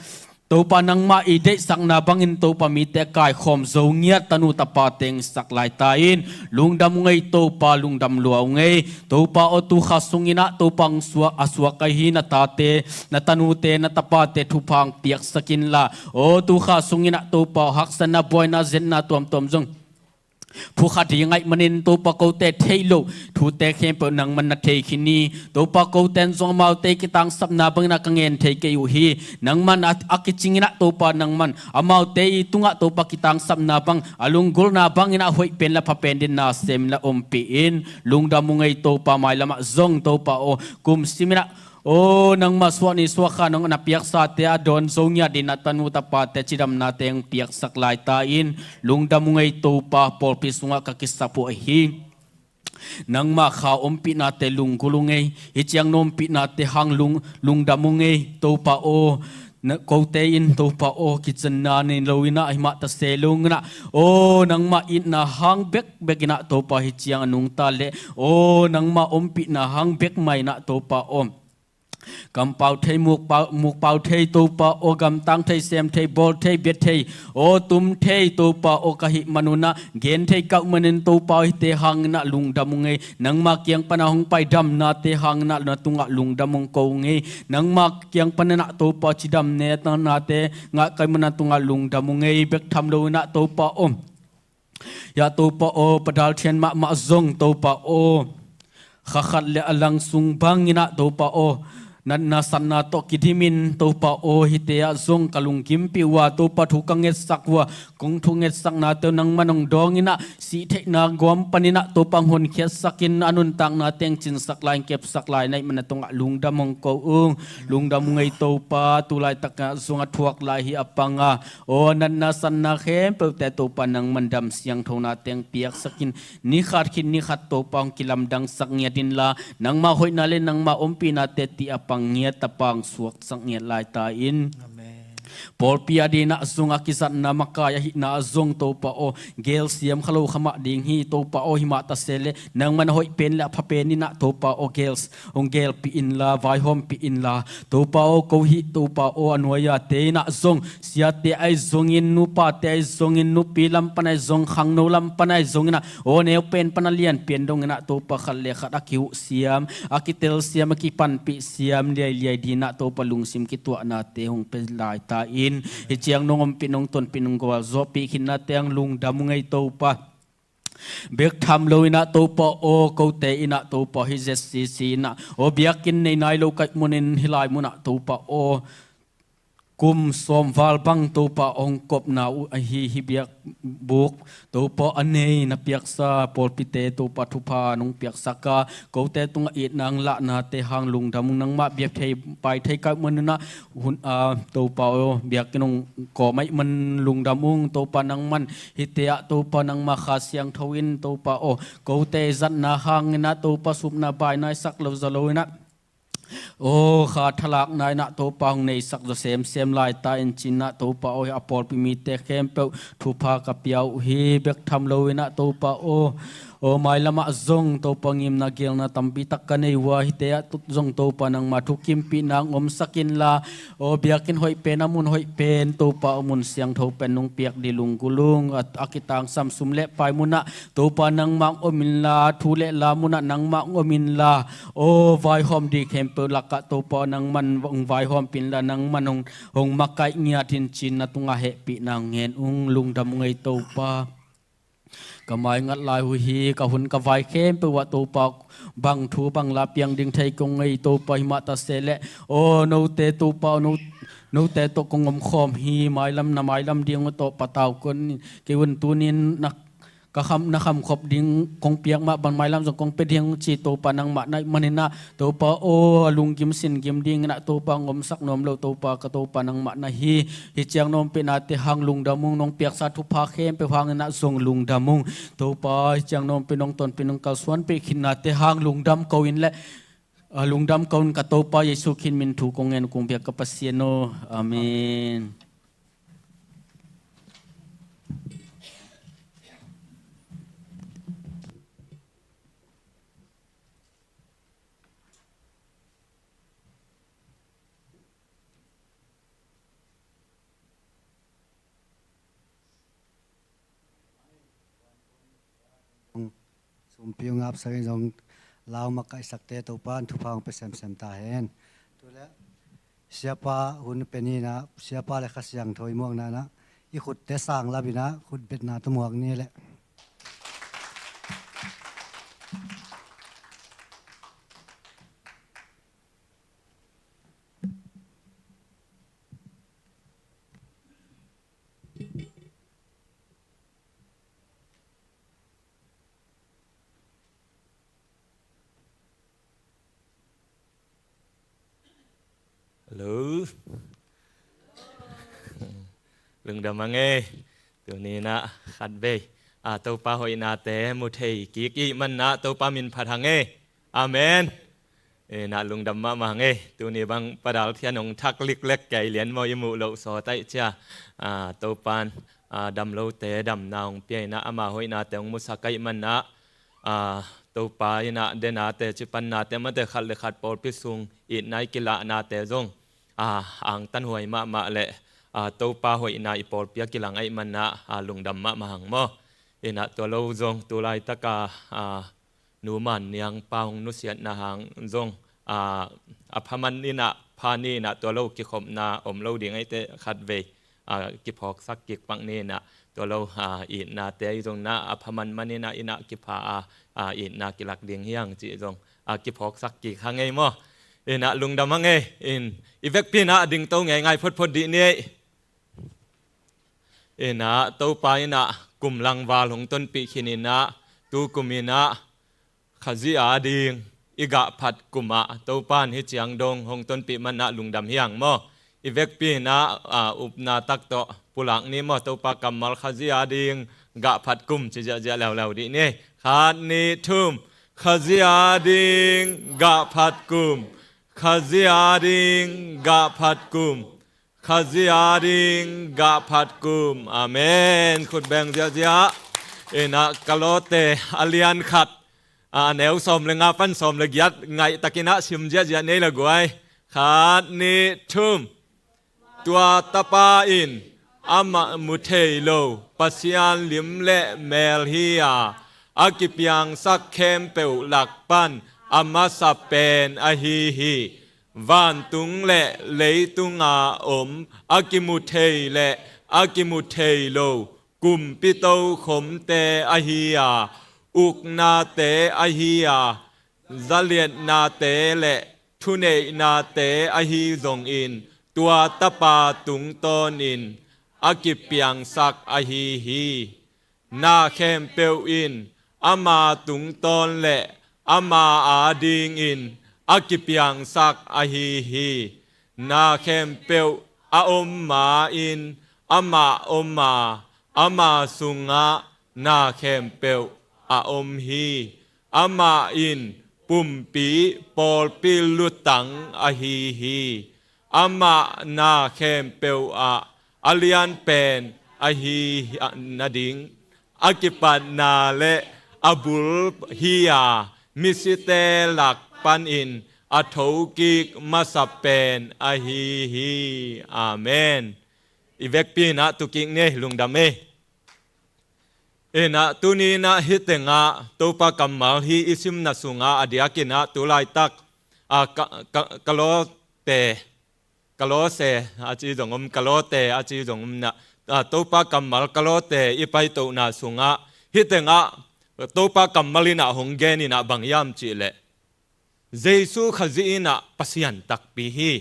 Topa nangmah i deihsakna bangin Topa mite kaikhawm zo ngiat tanu tapate hong hisak lai ta in. Lungdam ung ei Topa, lungdam lua ung ei. Topa aw tu kha sungin ah Topa hong suak, a suak ahi na tate, na tanute, na tapate thupha hong piaksak inla, aw tu kha sungin ah Topa aw haksatna, buaina, zetna tuamtuam zong phukha ding ahih manin Topa kote theih loh thute khempeuh nangman na thei khin hi. Topa kote in zong amaute i kitangsapna bangin ah ka ngen thei kei uh hi. Nangman a, a kicingin ah Topa nangman amaute i tungah Topa kitangsapna bang, a lunggulhna bangin ah hoih pen le pha pen ding na sem in ah ompih in. Lungdam ung ei Topa, mailam ah zong Topa aw kum simin ah aw nangmah suah ni suah kha nong na piaksate a dawn zo ngiat dingin ah tanu tapate cidamnate hong piaksak lai ta in. Lungdam ung ei Topa, pawlpi sungah ka kisap uh ahi nangmah kha ompihnate lunggulh ung ei. Hih ciang na ompihnate hang lung, lungdam ung ei Topa aw. Na kote in Topa aw kicenna nei lo in ah himah ta se lo in ah, aw nangmah itna hang bekbek in ah Topa hih ciang a nungta leh, aw nangmah ompihna hang bek mah in ah Topa aw kampau thei, mukpau, mukpau thei Topa aw, gamtang thei, sem thei, bawl thei, bia thei, aw tum thei Topa aw ka hih manun ah, gen thei ka uh manin Topa aw hihte hangin ah lungdam ung ei. Nangmah kiang pana hong pai damnate hangin ah na tungah lungdam hong ko ung ei. Nangmah kiang panin ah Topa cidamnate ngah ka hih manin na tungah lungdam ung ei. Bek tham lo in ah Topa aw, ya Topa aw, padalthian mahmah zong Topa aw, kha khat le a lang sung bangin ah Topa aw, natna satna tawh kidimin Topa aw, hihte ah zong ka lungkimpih uh a, Topa thu ka ngetsak uh a, kong thu ngetsaknate uh nangman hong dawngin ah, sih theihna gawm panin ah Topa hong honkhiatsakin, a nuntaknate hong cinsak lai, hong kepsak lai na hih manin na tungah lungdam hong ko ung. Lungdam ung ei Topa, tu laitak ah zong a thuak lai hi a pang a, aw natna satna khempeuhte Topa nangman dam siangthonate hong piaksakin, ni khat khit ni khat Topa hong kilamdangsak ngiat inla, nangmah hoihna le nangmah ompihnate tih a pang ngiat, a pang suaksak ngiat lai ta in. Amen. Pawlpi a dingin ah zong a kizatna makai ahihna ah zong Topa aw, gel siam kha lo kha mah ding hi Topa aw, himah ta se leh nangman a hoih pen le a pha pen in ah Topa aw gel, hong gelpih inla, vaihawmpih inla. Topa aw, ko hih Topa aw a nuai-ate in ah zong, siate ahi zongin, nupate ahi zongin, nupi lam pan ahi zong, khangno lam pan ahi zongin ah, aw neu pen pan a lianpi-in dongin ah Topa khat le khat a kihuh siam, a kitel siam, a kipanpih siam liailiai dingin ah Topa lungsim kituahnate hong pia lai ta in. Hih ciang nong ompih, nong tonpih, nong gualzawhpih khitnate hang lungdam ung ei Topa. Bek tham lo in ah Topa aw, kote in ah Topa hih Z C C in ah aw biakinn nei nai lo ka hih manin hih lai mun ah Topa aw kum sawm val bang Topa hong kopna uh ahi hi biakbuk Topa a nei na piaksa pawlpite Topa thupha nong piaksak a, kote tungah itna hong lahnate hang lungdam ung. Nangmah biak thei pai thei ka hih manin ah hun, a, Topa aw, biakinn hong kawm ahih man lungdam ung. Topa nangman hihte ah Topa nangmah Kha Siangtho in Topa aw, kote zatna hangin ah Topa supna baina i sak lo zaw lo in ah, aw, kha thalakna in ah Topa hong neisak zaw semsem lai ta in ci-in ah Topa aw, a pawlpi mite khempeuh thupha ka pia uh hi. Bek tham lo in ah Topa aw, aw, mailam ah zong Topa ngimna gelna tampi tak ka nei uh a, hihte ah zong Topa nangmah thukimpihna hong omsak inla, aw, biakinn hoih pen, a mun hoih pen Topa aw, mun siangtho pen nong piak ding lunggulh ung. A, a kitangsam sum le pai munah Topa nangmah hong om inla, thu le la munah nangmah hong om inla, aw, vaihawm ding khempeuh lakah Topa nangman hong vaihawmpih inla, nangman hong, hong makaih ngiat in ci-in na tungah hehpihna hong ngen ung. Lungdam ung ei Topa. Ka mai ngat lai uh hi, ka hun ka vai khempeuh ah Topa bang thu bang la piang ding thei kong ngei Topa, himah ta se leh, aw, note Topa, no, note tawh kong omkhawm hi. Mailam na mailam ding uh tawh patau kei un. Tuni-in na ka kham, na khamkhop ding kong piak mah bang mailam zong kong pia ding ci Topa nangmah na hih manin ah Topa aw, a lunggim singgim dingin ah Topa hong omsak nuam lo Topa, ka Topa nangmah na hi. Hih ciang na ompihnate hang lungdam ung. Nong piaksa thupha khempeuh hangin ah zong lungdam ung. Topa, hih ciang na ompih, nong tonpih, nong kalsuanpih khinnate hang lungdam ko in le, a, lungdam ko in ka Topa Jesu Khrih min thu kong ngen kong biak ka Pasian aw. Amen. Sumpi uh ngapsak in zong lau makaihsakte Topa in thupha hong pia semsem ta hen. Tu le Siapa hun pia ni in ah, Siapa le Kha Siangtho i muakna in ah, i khutte sang lap in ah, khutbetna tawh muak ni leh. Hello. Lungdam hang e. Tuni in ah khatvei, a, Topa hoihnate mu thei kik i hih manin ah Topa min phat hang e. Amen. E, na lungdam mahmah hang e. Tuni bang Pa Dal Thian hong thak liklek kei lian maw, i muh loh sawt ahih ciang, a, Topa in, a, dam lote damna hong pia in ah, ama hoihnate hong musak ahih manin ah, a, Topa in ah denate, cipannate, amaute khat le khat pawlpi sung itna i kilahnate zong, a, angtanhuai mahmah le, a, Topa hoihna i pawlpi ah kilang ahih manin ah, a, lungdam mahmah hang maw. In ah tua lo zong tu laitak a, a, nu Man Niang pa hong nusiatna hang zong, a, a pha man in ah, pha ni in ah tua lo kikhopna om lo ding ahih teh khatvei, a, kiphawksak kik pak ni in ah, tua lo, a, itnate ahi zong in ah, a pha man man in ah, in ah kipha a, a, itna kilak ding hi hang cih zong, a, kiphawksak kik hang ei maw. In ah lungdam hang ei, in i vekpi in ah dingto ngeingai photphot dih ni ei. In ah Topa in ah kum langval hong tonpih khin in ah, tu kum in ah Khazih ading i gahphat kum ah Topa in hih ciang dong hong tonpih manin ah lungdam hi hang maw. I vekpi in ah, a, upna tak tawh pulak ni maw, Topa kammal Khazih ading gahphat kum ci ziahziah leuleu dih ni. Khat, nih, thum. Khazih ading gahphat kum. Khazih ading gahphat kum. Khazih ading gahphat kum. Amen. Khut beng ziahziah. In ah Kolose a lian khat, a, a neu sawm le nga pan sawm le giat ngaihtak in ah sim ziahziah ni ei la guai. Khat, nih, thum. Tua Tapa in amah mu thei lo Pasian lim le mel hi a, a kipiangsak khempeuh lak pan a masa pen ahi hi. Vantung le leitung a om a kimu thei le a kimu thei lo kumpi tokhomte ahi a, uknate ahi a, zaliatnate le thuneihnate ahi zongin, tua Tapa tungtawnin a kipiangsak ahi hi. Na khempeuh in ama tungtawn le ama adingin a kipiangsak ahi hi. Na khempeuh a om ma-in amah om a, ama sungah na khempeuh a om hi. Amah in pumpi pawlpi lutang ahi hi. Amah na khempeuh ah a lianpen ahi nading, a kipatna le a bul hi-a, misite lak panin a thokik masa pen ahi hi. Amen. I vekpi-in ah tukik ni ei, lungdam ei. Inah tuni inah hih tengah Topa kammal hih i simna sungah a diakinah tu laitak, a, ka, ka, Kalote, Kalose a ci zong om, Kalote a ci zong om inah, a, Topa kammal Kalote i paitohna sungah hih tengah Topa kammal inah hong gen inah bang hiam cihleh, Jesu Khazih inah Pasian takpi hi.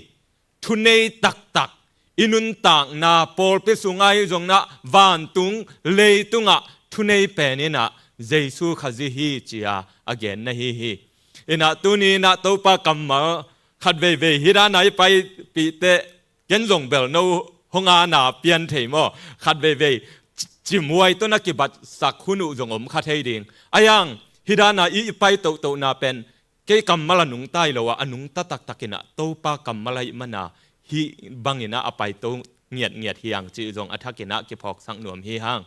Thunei taktak, i nuntakna pawlpi sungah hi zong inah vantung leitungah thunei pen inah Jesu Khazih hi ci-a a genna hi hi. Inah tuni inah Topa kammal khat veivei hih dana i paipih teh, ken zong bel no hong ana pian thei maw? Khat veivei ci-, cimhuai tawh na kibatsak hun uh zong om kha thei ding. A hiang hih dana i, i pai tohtohna pen kei kammal a nungta hi lo a, a nungta taktak inah Topa kammal ahih mana hih bang inah a paito ngiatngiat hi hang cih zong a thak inah kiphawksak nuam hi hang.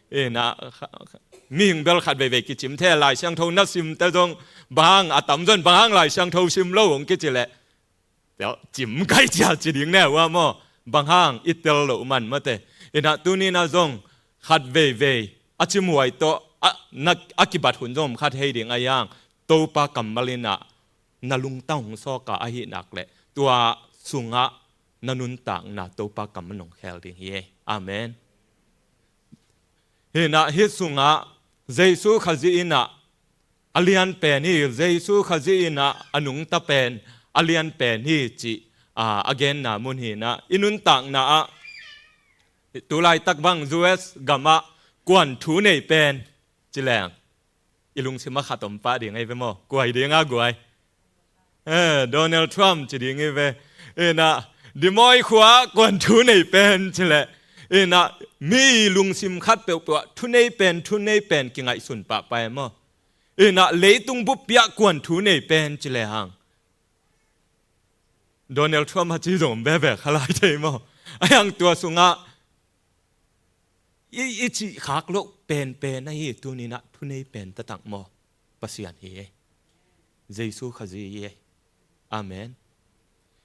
Inah mihing bel khat veivei kicim thei, Lai Siangtho na simte zong bang hang a tamzaw in bang hang Lai Siangtho sim lo hong kici leh, tel, cim kai cia ci ding ne uh a maw? Bang hang i tel loh man mate. Inah tuni inah zong khat veivei a cimhuai tawh a, na, a kibat hun zong om kha thei ding a hiang, Topa kammal inah na lungtang hong sawk a, ahih nak leh tua sungah na nuntakna Topa kammal in hong khel ding hi ei. Amen. Hinah hih sungah Jesu Khazih inah a lianpen hi, Jesu Khazih inah a nungta pen a lianpen hi cih, a, a genna mun hinah i nuntakna ah tu laitak bang U S gamah kuan thu nei pen ci leng i lungsim ah khat om pah ding ei ve maw? Kua hi ding a guai? Eh, Donald Trump ci ding hi ve. Inah Des Moines khua kuan thu nei pen ci leh, inah mi lungsim khat peuhpeuh ah thu nei pen, thu nei pen kingaihsun pahpah e maw? Inah leitung buppi ah kuan thu nei pen ci lehang Donald Trump a ci zong om veve kha lai thei maw? A hiang tua sungah i, i cih khak loh penpen ahi, tuni inah thu nei pen taktak maw? Pasian hi ei. Jesu Khazih hi ei. Amen.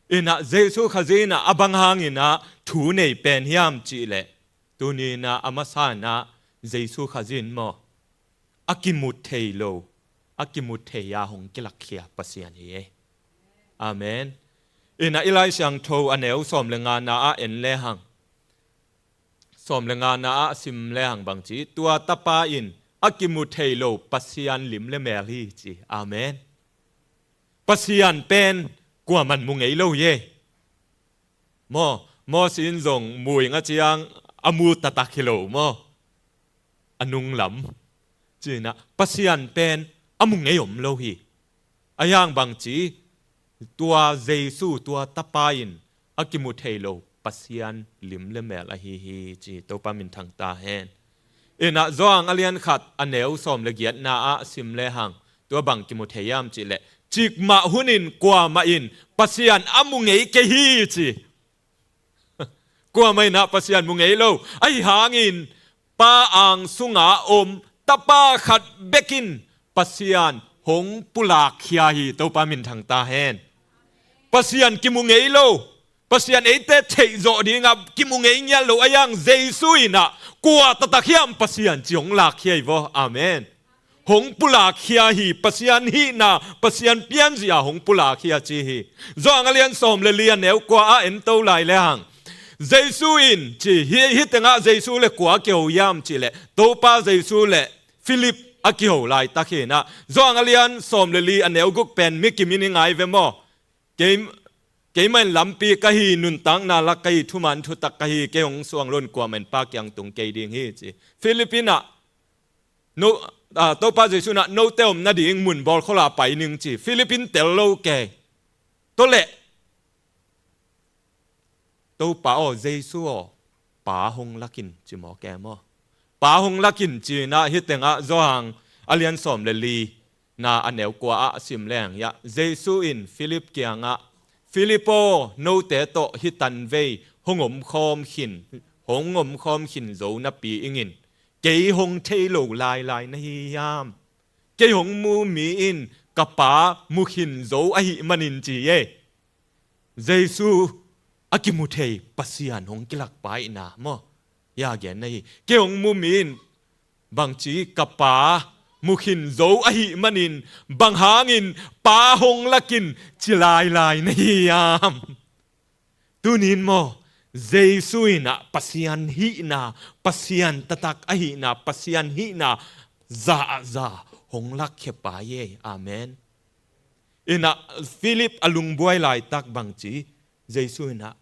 Inah Jesu Khazih inah a bang hang inah thu nei pen hiam cih leh, tuni inah a masa inah Jesu Khazih in maw, a kimu thei lo, a kimu thei a hong kilakkhia Pasian hi ei. Amen. Inah i Lai Siangtho a neu sawm le ngana ah en lehang, sawm le ngana ah sim lehang bang ci, tua Tapa in a kimu thei lo Pasian lim le mel hi ci. Amen. Pasian pen kuaman mu ngei lo hi ei. Maw, Moses in zong mu ing a ciang a mu taktak hi lo maw? A nunglam. Ci inah Pasian pen a mu ngei om lo hi. A hiang bang ci, tua Jesu, tua Tapa in a kimu thei lo Pasian lim le mel ahi hi ci, Topa minthang ta hen. Inah Johan a lian khat a neu sawm le giatna ah sim lehang tua bang kimu thei hiam cih leh, cikmah hunin kuamah in Pasian a mu ngei kei hi ci. Kuamah inah Pasian mu ngei lo. Ahi hangin Pa ang sunga om Tapa khat bekin Pasian hong pulakkhia hi, Topa minthang ta hen. Pasian kimu ngei lo, Pasian eite theihzawh dingah kimu ngei ngiat lo a hiang Jesu inah kua taktak hiam Pasian ci hong lakkhia hi vaw. Amen. Hong pulakkhia hi, Pasian hihna, Pasian pianzia hong pulakkhia ci hi. Johan a lian sawm le li a neu kua ah en to lai lehang, Jesu in ci hi, hih tengah Jesu le kua a kiho hiam cih leh, Topa Jesu le Philip a kiho laitak hinah. Johan a lian sawm le li a neu guk pen mi kim in i ngai ve maw? Kei, Keimah in lampi ka hi, nuntakna lak ka hi, thuman thutak ka hi, kei hong suang lo in kuamah in Pa kiang tung kei ding hi ci. Philip in ah, no, ah, Topa Jesu in ah, note om nading mun bawl khol ah pai ning ci. Philip in tel lo kei. Tua leh, Topa aw, Jesu aw, Pa hong lak in ci maw, kei maw? Pa hong lak in ci in ah, hih teng ah Johan a lian sawm le li na a neu kua ah sim leng hiah, Jesu in Philip kiangah, Philip aw, note tawh hih tanvei hong omkhawm khin, hong omkhawm khin zo napi ing in, kei hong thei lo lailai na hi hiam? Kei hong mu mi in ka Pa mu khin zo ahih manin ci e. Jesu a kimu thei Pasian hong kilak pa ihna maw? Hia gen na hi. Kei hong mu mi in bangci ka Pa mu khin zo ahih manin, bang hangin Pa hong lak in ci lailai na hi hiam? Tuni in maw, Jesu in ah Pasian hihna, Pasian taktak ahihna, Pasian hihna za ah za hong lakkhia pa hi e. Amen. In ah Philip a lungbuai laitak bangci, Jesu in ah,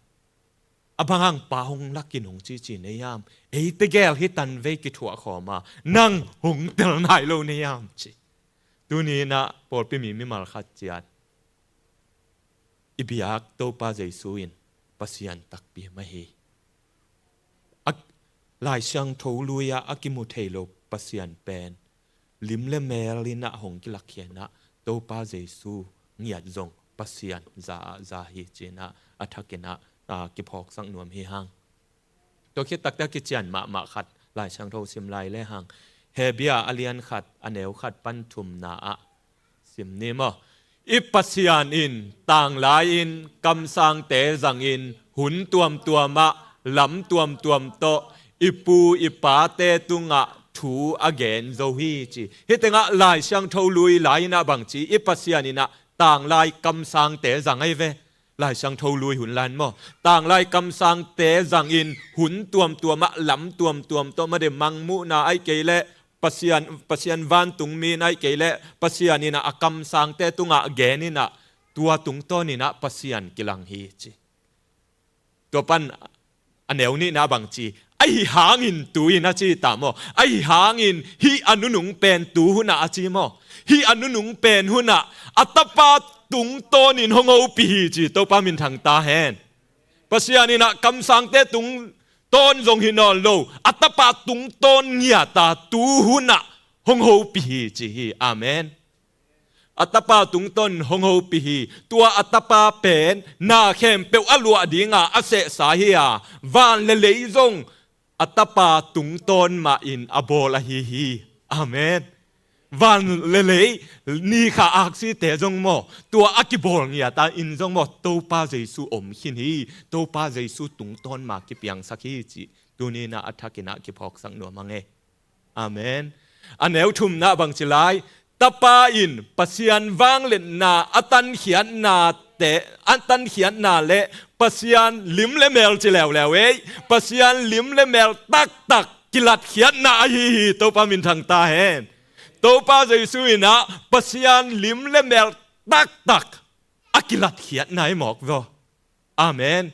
a bang hang Pa hong lak in hong cici na hiam? Eite gel hih tanvei kithuah khawm a, nang hong tel nai lo na hiam ci. Tuni in ah pawlpi mi mimal khat ciat i biak Topa Jesu in Pasian takpi mah hi. A, Lai Siangtho lui ah a kimu thei lo Pasian pen lim le mel in ah hong kilakkhia in ah, Topa Jesu ngiat zong Pasian za ah za hi ci in ah a thak in ah, a, kiphawksak nuam hi hang. Tua khit takte a kician mahmah khat Lai Siangtho sim lai le hang. Hebru a lian khat a neu khat pan thumna ah sim ni maw? I Pasian in tanglai in kamsangte zangin hun tuamtuam ah lam tuamtuam tawh i pu i pate tungah thu a gen zo hi ci. Hih teng ah Lai Siangtho lui lai in ah bangci, i Pasian in ah tanglai kamsangte zang ahi ve. Lai Siangtho lui hun lai in maw, tanglai kamsangte zangin hun tuamtuam ah lam tuamtuam tawh, made mangmuhna ahih kei leh Pasian, Pasian vantungmi in ahih kei leh Pasian in ah a kamsangte tungah gen in ah, tua tungtawn in ah Pasian kilang hi ci. Tua pan a neu nihna bangci, ahi hangin tu in a ci ta maw? Ahi hangin hih a nunung pen tu hun ah a ci maw? Hih a nunung pen hun ah a Tapa tungtawn in hong hopih hi ci. Topa minthang ta hen. Pasian in ah kamsangte tungtawn zong hi nawn lo, a Tapa tungtawn ngiat a tu hun ah hong hopih hi ci hi. Amen. A Tapa tungtawn hong hopih hi. Tua a Tapa pen na khempeuh a luah dinga a sehsa hi a, van le lei zong a Tapa tungtawn mah in a bawl ahi hi. Amen. Van le lei, ni kha aksite zong maw, tua a kibawl ngiat a in zong maw, Topa Jesu om khin hi. Topa Jesu tungtawn mah kipiangsak hi cih tuni in ah a thak in ah kiphawksak nuam hang e. Amen. A neu thumna bangci lai, Tapa in Pasian vangliatna a tankhiatnate, a tankhiatna le Pasian lim le mel ci leuleu ei, Pasian lim le mel taktak kilatkhiatna ahi hi. Topa minthang ta hen. Topa Jesu in ah Pasian lim le mel taktak a kilatkhiatna hi mawk vua. Amen.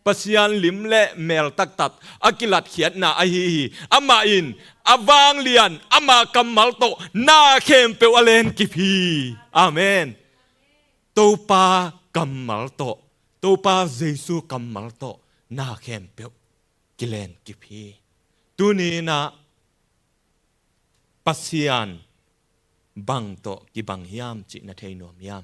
Pasian lim le mel taktak a kilatkhiatna ahi hi. Amah in a vanglian, ama kammal tawh na khempeuh a lenkip hi. Amen. Topa kammal tawh, Topa Jesu kammal tawh na khempeuh kilenkip hi. Tuni in ah Pasian bang tawh kibang hiam cih na thei nuam hiam?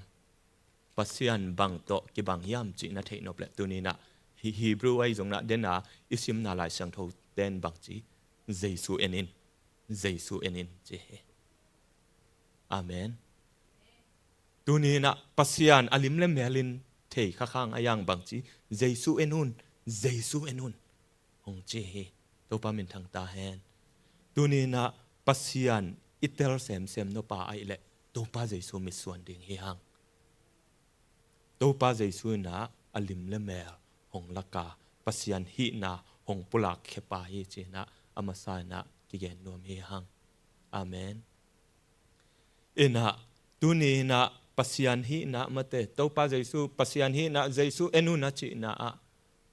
Pasian bang tawh kibang hiam cih na theih nop leh tuni in ah Hi-, Hebrew ahi zongin ah den a i simna Lai Siangtho ten bangci, Jesu en in, Jesu en in ci hi. Amen. Tuni in ah Pasian a lim le mel in thei kha khang a, yang bangci, Jesu en un, Jesu en un hong ci hi. Topa minthang ta hen. Tuni in ah Pasian i tel semsem nop a ahih leh Topa Jesu mitsuan ding hi hang. Topa Jesu in ah a lim le mel hong lak a, Pasian hihna hong pulakkhia pa hi ci in ah a masa in ah kigen nuam hi hang. Amen. In ah tuni in ah Pasian hihna mate, Topa Jesu, Pasian hihna, Jesu en un a cihna ah,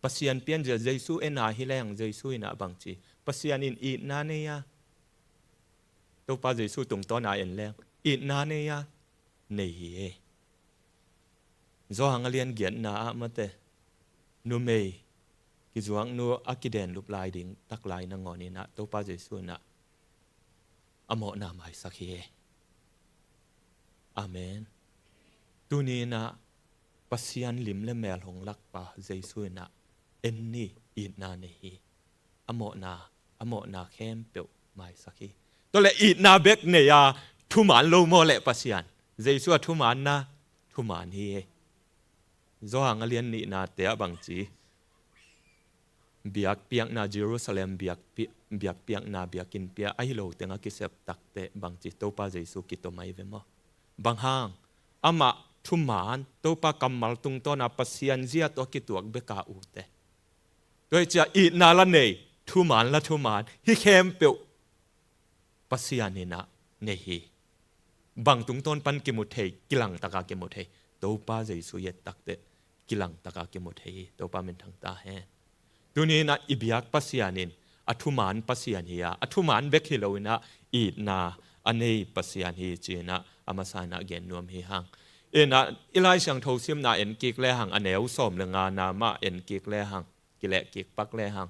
Pasian pianzia Jesu en a hi leng, Jesu in ah bang ci? Pasian in itna nei a, Topa Jesu tungtawn a en leng, itna nei a, nei hi e. Johan a lian giatna ah mate, numei kizuaknu a kidenlup lai ding tak lai nangawn in ah Topa Jesu in ah a mawhna maisak hi e. Amen. Tuni in ah Pasian lim le mel hong lakpa Jesu in ah en ni, itna nei hi. A mawhna, a mawhna khempeuh maisak hi. Tua leh itna bek nei a, thuman lo maw leh Pasian? Jesu a thumanna, thuman hi e. Johan a lian nihnate ah bang ci? Biakpiakna, Jerusalem biakpi-, biakpiakna, biakinnpi a, ahi lo teng a kisep takteh bang ci? Topa Jesu kitom ahi ve maw? Bang hang? Amah thuman, Topa kammal tungtawn a Pasian zia tawh a kituak bek a ute. Tua hi ciang itna la nei, thuman la thuman, hih khempeuh Pasian in ah nei hi. Bang tungtawn pan kimu thei? Kilangtak a kimu thei. Topa Jesu i et takteh kilangtak a kimu thei hi. Topa minthang ta hen. Tuni in ah i biak Pasian in a thuman Pasian hi a, a thuman bek hi lo in ah itna a nei Pasian hi ci in ah a masa in ah gen nuam hi hang. In ah i Lai Siangtho simna en kik le hang, a neu sawm le ngana mah en kik le hang, kileh kik pak le hang.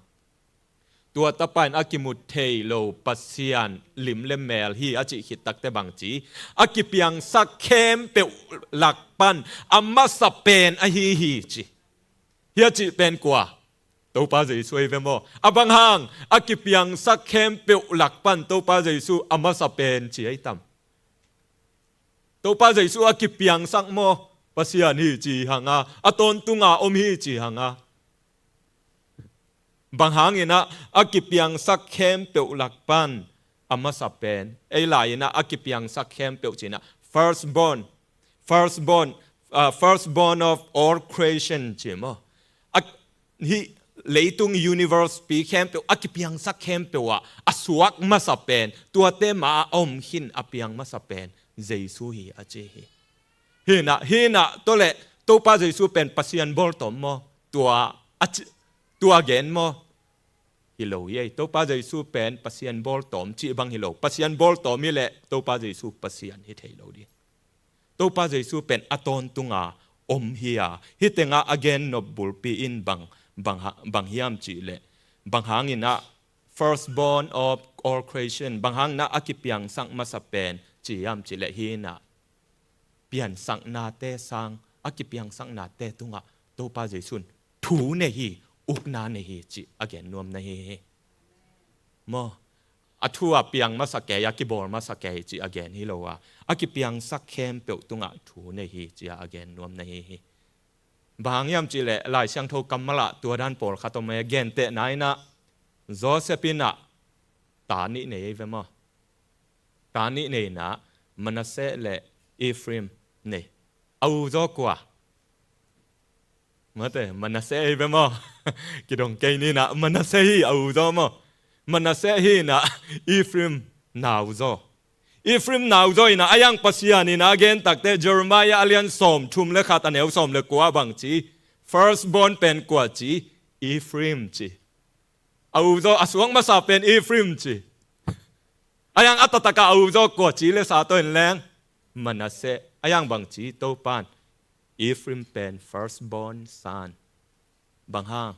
Tua tapa in a kimu thei lo Pasian lim le mel hi a cih khit takteh bang ci? A kipiangsak khempeuh lak pan a masa pen ahi hi ci. Hi a cih pen kua? Topa Jesu ahi ve maw? A bang hang? A kipiangsak khempeuh lak pan Topa Jesu a masa pen ci ahi tam? Topa Jesu a kipiangsak maw? Pasian hi ci hang a, a tawntung a om hi ci hang a. Bang hang in ah a kipiangsak khempeuh lak pan a masa pen? Ei lai in ah a kipiangsak khempeuh ci in ah firstborn, firstborn, uh, firstborn of all creation ci maw? A, hih leitung universe pi khempeuh, a kipiangsak khempeuh ah a suak masa pen, tuate mah a om khin a piang masa pen Jesu hi a ci hi. Hi in ah, hi in ah, tua leh Topa Jesu pen Pasian bawltawm maw? Tua a ci, tua gen maw? Hi lo hi ei. Topa Jesu pen Pasian bawltawm cih bang hi lo. Pasian bawltawm hi leh Topa Jesu Pasian hi thei lo ding. Topa Jesu pen a tawntung a om hi a, hih teng ah a gen nop bulpi in bang, bang ha-, bang hiam cih leh, bang hang in ah firstborn of all creation, bang hang in ah a kipiangsak masa pen ci hiam cih leh, hi in ah piansaknate sang, a kipiangsaknate tungah Topa Jesu in thu nei hi, ukna nei hi cih a gen nuam na hi hi. Maw? A thu a piang masa kei, a kibawl masa kei cih a gen hi lo a, a kipiangsak khempeuh tungah thu nei hi cih a gen nuam na hi hi. Bang hang hiam cih leh Lai Siangtho kammal ah tua dan pawlkhat om e. Gentehna in ah Joseph in ah ta nih nei ei ve maw? Ta nih nei in ah Manasseh le Ephraim nei. A u zaw kua? Mate, Manasseh ei ve maw? Kidong kei ni in ah, Manasseh hi a u zaw maw? Manasseh hi in ah Ephraim nau zaw. Ephraim nau zaw in ah, a yang Pasian in ah a gen takteh Jeremiah a lian sawm thum le khat a neu sawm le kua bang ci? Firstborn pen kua ci? Ephraim ci. A u zaw, a suak masa pen Ephraim ci. A yang a taktak a a u zaw kua ci le sa tawh in leng, Manasseh. A yang bang ci Topa in? Ephraim pen firstborn son. Bang hang?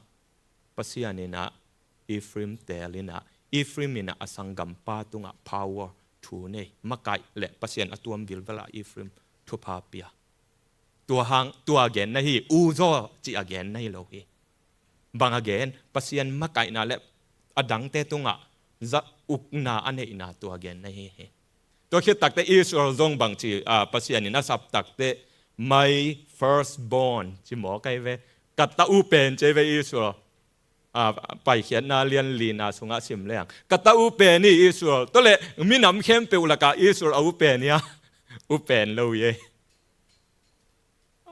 Pasian in ah Ephraim teel in ah, Ephraim in ah a sanggampa tungah power, thu nei, makaih le Pasian a tuam vilvel ah Ephraim thupha pia. Tua hang, tua gen na hi, u zaw cih a gen na hi lo hi. Bang a gen? Pasian makaihna le a dangte tungah zat ukna a neihna tua gen na hi hi. Tua khit takteh Israel zong bang ci, ah, Pasian in a sap takteh, my firstborn ci mawk ahi ve. Ka ta u pen ci ahi ve Israel. Ah, Paikhiatna lian lina sungah sim leng, ka ta u pen hi Israel. Tua leh minam khempeuh lakah Israel a u pen hi a, u pen lo hi e.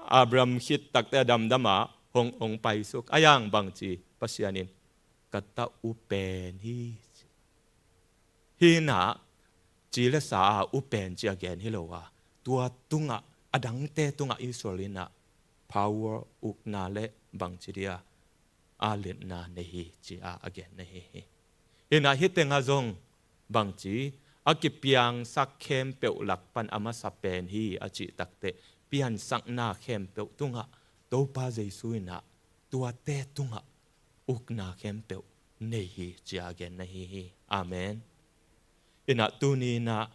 Abraham khit takteh a damdam a hong, hong paisuk. A yang bang ci Pasian in? Ka ta u pen hi. Hi in ah ci le sa a u pen ci a gen hi lo a, tua tungah a dangte tungah Israel in ah power, ukna le bangci dia a liatna nei hi ci-a a genna hi hi. Inah hih tengah zong bangci a kipiangsak khempeuh lak pan a masa pen hi a cih takteh piansakna khempeuh tungah Topa Jesu inah tuate tungah ukna khempeuh nei hi ci-a a genna hi hi. Amen. Inah tuni inah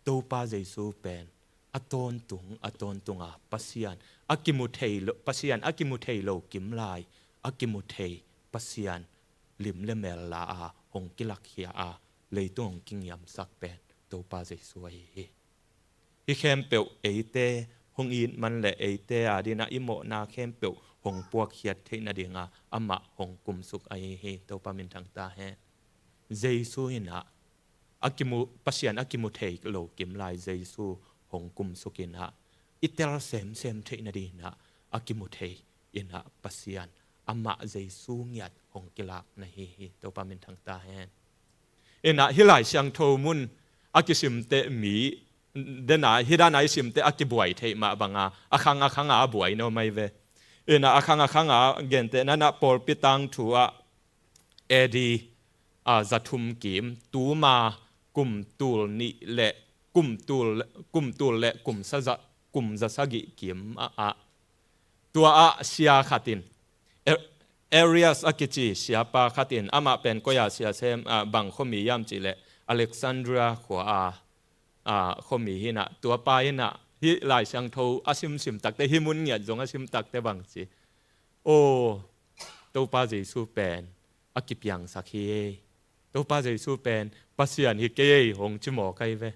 Topa Jesu pen a tawntung a tawntunga Pasian a kimu thei lo, Pasian a kimu thei lo kimlai a kimu thei Pasian lim le mel la a hong kilakkhia a leitung hong kingiamsak pen Topa Jesu ahi hi. Hih khempeuh eite hong it man le eite a dinah i mawhna khempeuh hong puakkhiat theih nadinga amah hong kumsuk ahi hi. Topa minthang ta hen. Jesu inah a kimu, Pasian a kimu thei lo kimlai Jesu hong kumsuk inah i tel semsem theih nadinah a kimu thei inah Pasian amah Jesu ngiat hong kilakna hi hi. Topa minthang ta hen. Inah hih Lai Siangtho mun a kisimte mi dena hih dana i simte a kibuai theih mah banga a khang a khanga a buai no mai ve. Inah a khang a khanga gentehna inah pawlpi tangthu ah A D a zathum kim tuma kum tul nih le kum tul, kum tul le kum sa za, kum za sagih kim ah, ah tua ah sia khat in, Arius a kici siapa khat in, amah pen koi-a sia sem, ah, bang khuami hiam cihleh Alexandria khua a, ah, khuami hi inah, tuapa inah hih Lai Siangtho a simsim takte, hih mun ngiat zong a sim takte bangci, aw, Topa Jesu pen a kipiangsak hi. Topa Jesu pen Pasian hi kei ei hong ci mawk ahi ve.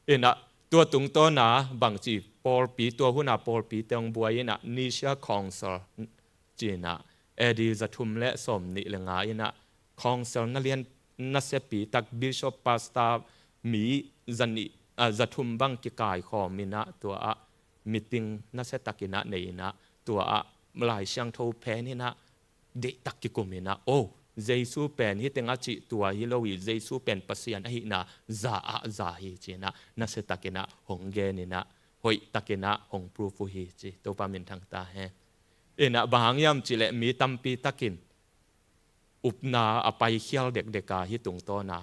Inah tua tungtawna bangci pawlpi, tua huna pawlpite hong buai inah Nicaea Council ci inah A D zathum le sawmnih le nga inah Council na lian nasiapi tak bishop pastor mi zanih, ah, zathum bang kikaikhawm inah tua ah meeting nasia tak inah nei inah tua ah Lai Siangtho phen inah deihtak kikum inah, oh, Jesu pen hih tengah cih tua hi lo hi, Jesu pen Pasian ahihna za ah za hi ci inah nasia tak inah hong gen inah hoih tak inah hong proof uh hi ci. Topa minthang ta hen. Inah bang hang hiam cihleh mi tampi takin upna a paikhial dekdeka hih tungtawna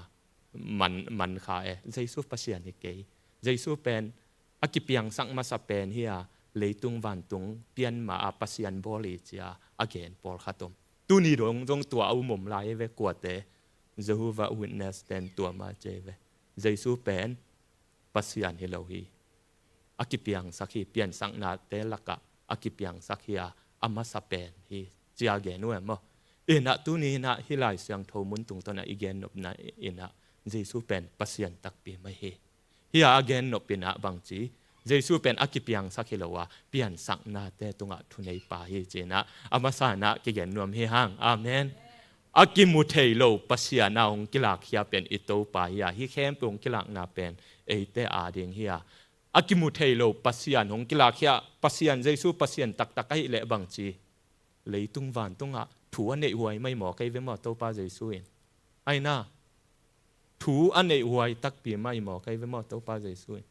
man, man kha e. Jesu Pasian hi kei. Jesu pen a kipiangsak masa pen hi a, leitung vantung pianma a Pasian bawl hi ci-a a gen pawlkhat om. Tuni dong zong tua a um om lai hi ve, kuate, Jehovah Witness ten tua mah ci hi ve. Jesu pen Pasian hi lo hi. A kipiangsak hi, piansaknate lakah a kipiangsak hi a, a masa pen hi ci-a gen uh em maw? Inah tuni inah hih Lai Siangtho mun tungtawnah i gennopna inah Jesu pen Pasian takpi mai hi. Hih a a gennop inah bangci, Jesu pen a kipiangsak hi lo a, piansaknate tungah thuneipa hi ci inah a masa inah kigen nuam hi hang. Amen. A kimu thei lo Pasian a hong kilakkhia pen i Topa hi a, hih khempeuh hong kilakna pen eite ading hi a, a kimu thei lo Pasian hong kilakkhia, Pasian Jesu Pasian taktak ahih leh bangci, leitung vantungah thu a neihhuai mai maw kei ve maw Topa Jesu in? Aina, thu a neihhuai takpi mai maw kei ve maw Topa Jesu in?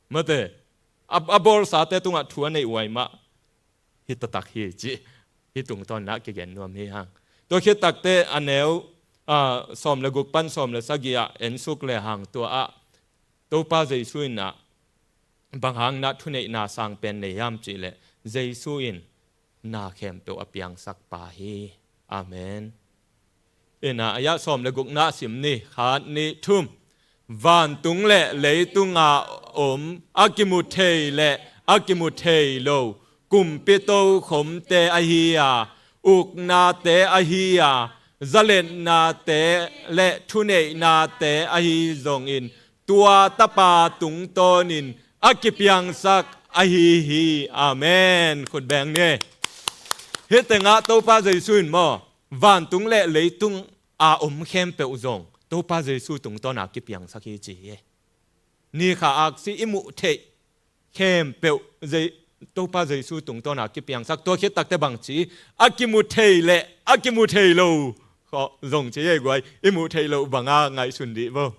Mate, a, a bawlsate tungah thu a neihhuai mah hi taktak hi cih hih tungtawnah kigen nuam hi hang. Tua khit takte a neu, ah, sawm le guk pan sawm le sagih ah ensuk le hang tua ah Topa Jesu in ah bang hang inah thuneihna sang pen nei hiam cihleh Jesu in na khempeuh a piangsakpa hi. Amen. Inah ayah sawm le gukna sim ni, khat nih thum. Vantung le leitunga om a kimu thei le a kimu thei lo kumpi tokhomte ahi a, uknate ahi a, zaletnate le thuneihnate ahi zongin tua Tapa tungtawnin a kipiangsak ahi hi. Amen. Khut beng ni. Hih tengah Topa Jesu in maw, vantung le leitung a om khempeuh zong Topa Jesu tungtawna kipiangsak hi ci hi. Ni kha aksi i muh theih khempeuh Je-, Topa Jesu tungtawna kipiangsak, tua khit takte bangci, a kimu thei le a kimu thei lo khawng zong ci hi ei guai, i muh theih loh banga ngaihsun dih vo.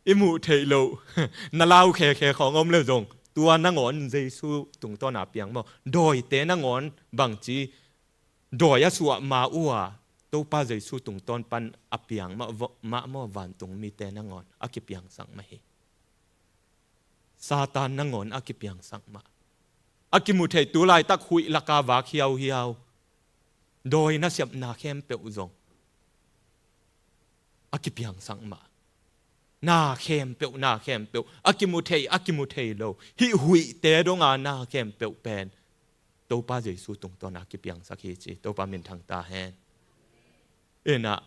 I muh theih loh, na lau khekhe khawng om le zong Tua nangawn Jesu tungtawn a piang maw? Dawite nangawn bangci dawi a suah ma uh a, Topa Jesu tungtawn pan a piang mah, mah maw, vantung mite nangawn a kipiangsak mah hi. Satan nangawn a kipiangsak mah. A kimu thei, tu laitak huih laka vak hiauhiau, dawi nasepna khempeuh zong a kipiangsak mah. Na khempeuh, na khempeuh, a kimu thei, a kimu thei lo, hih huihte donga na khempeuh pen Topa Jesu tungtawn a kipiangsak hi ci. Topa minthang ta hen. Inah,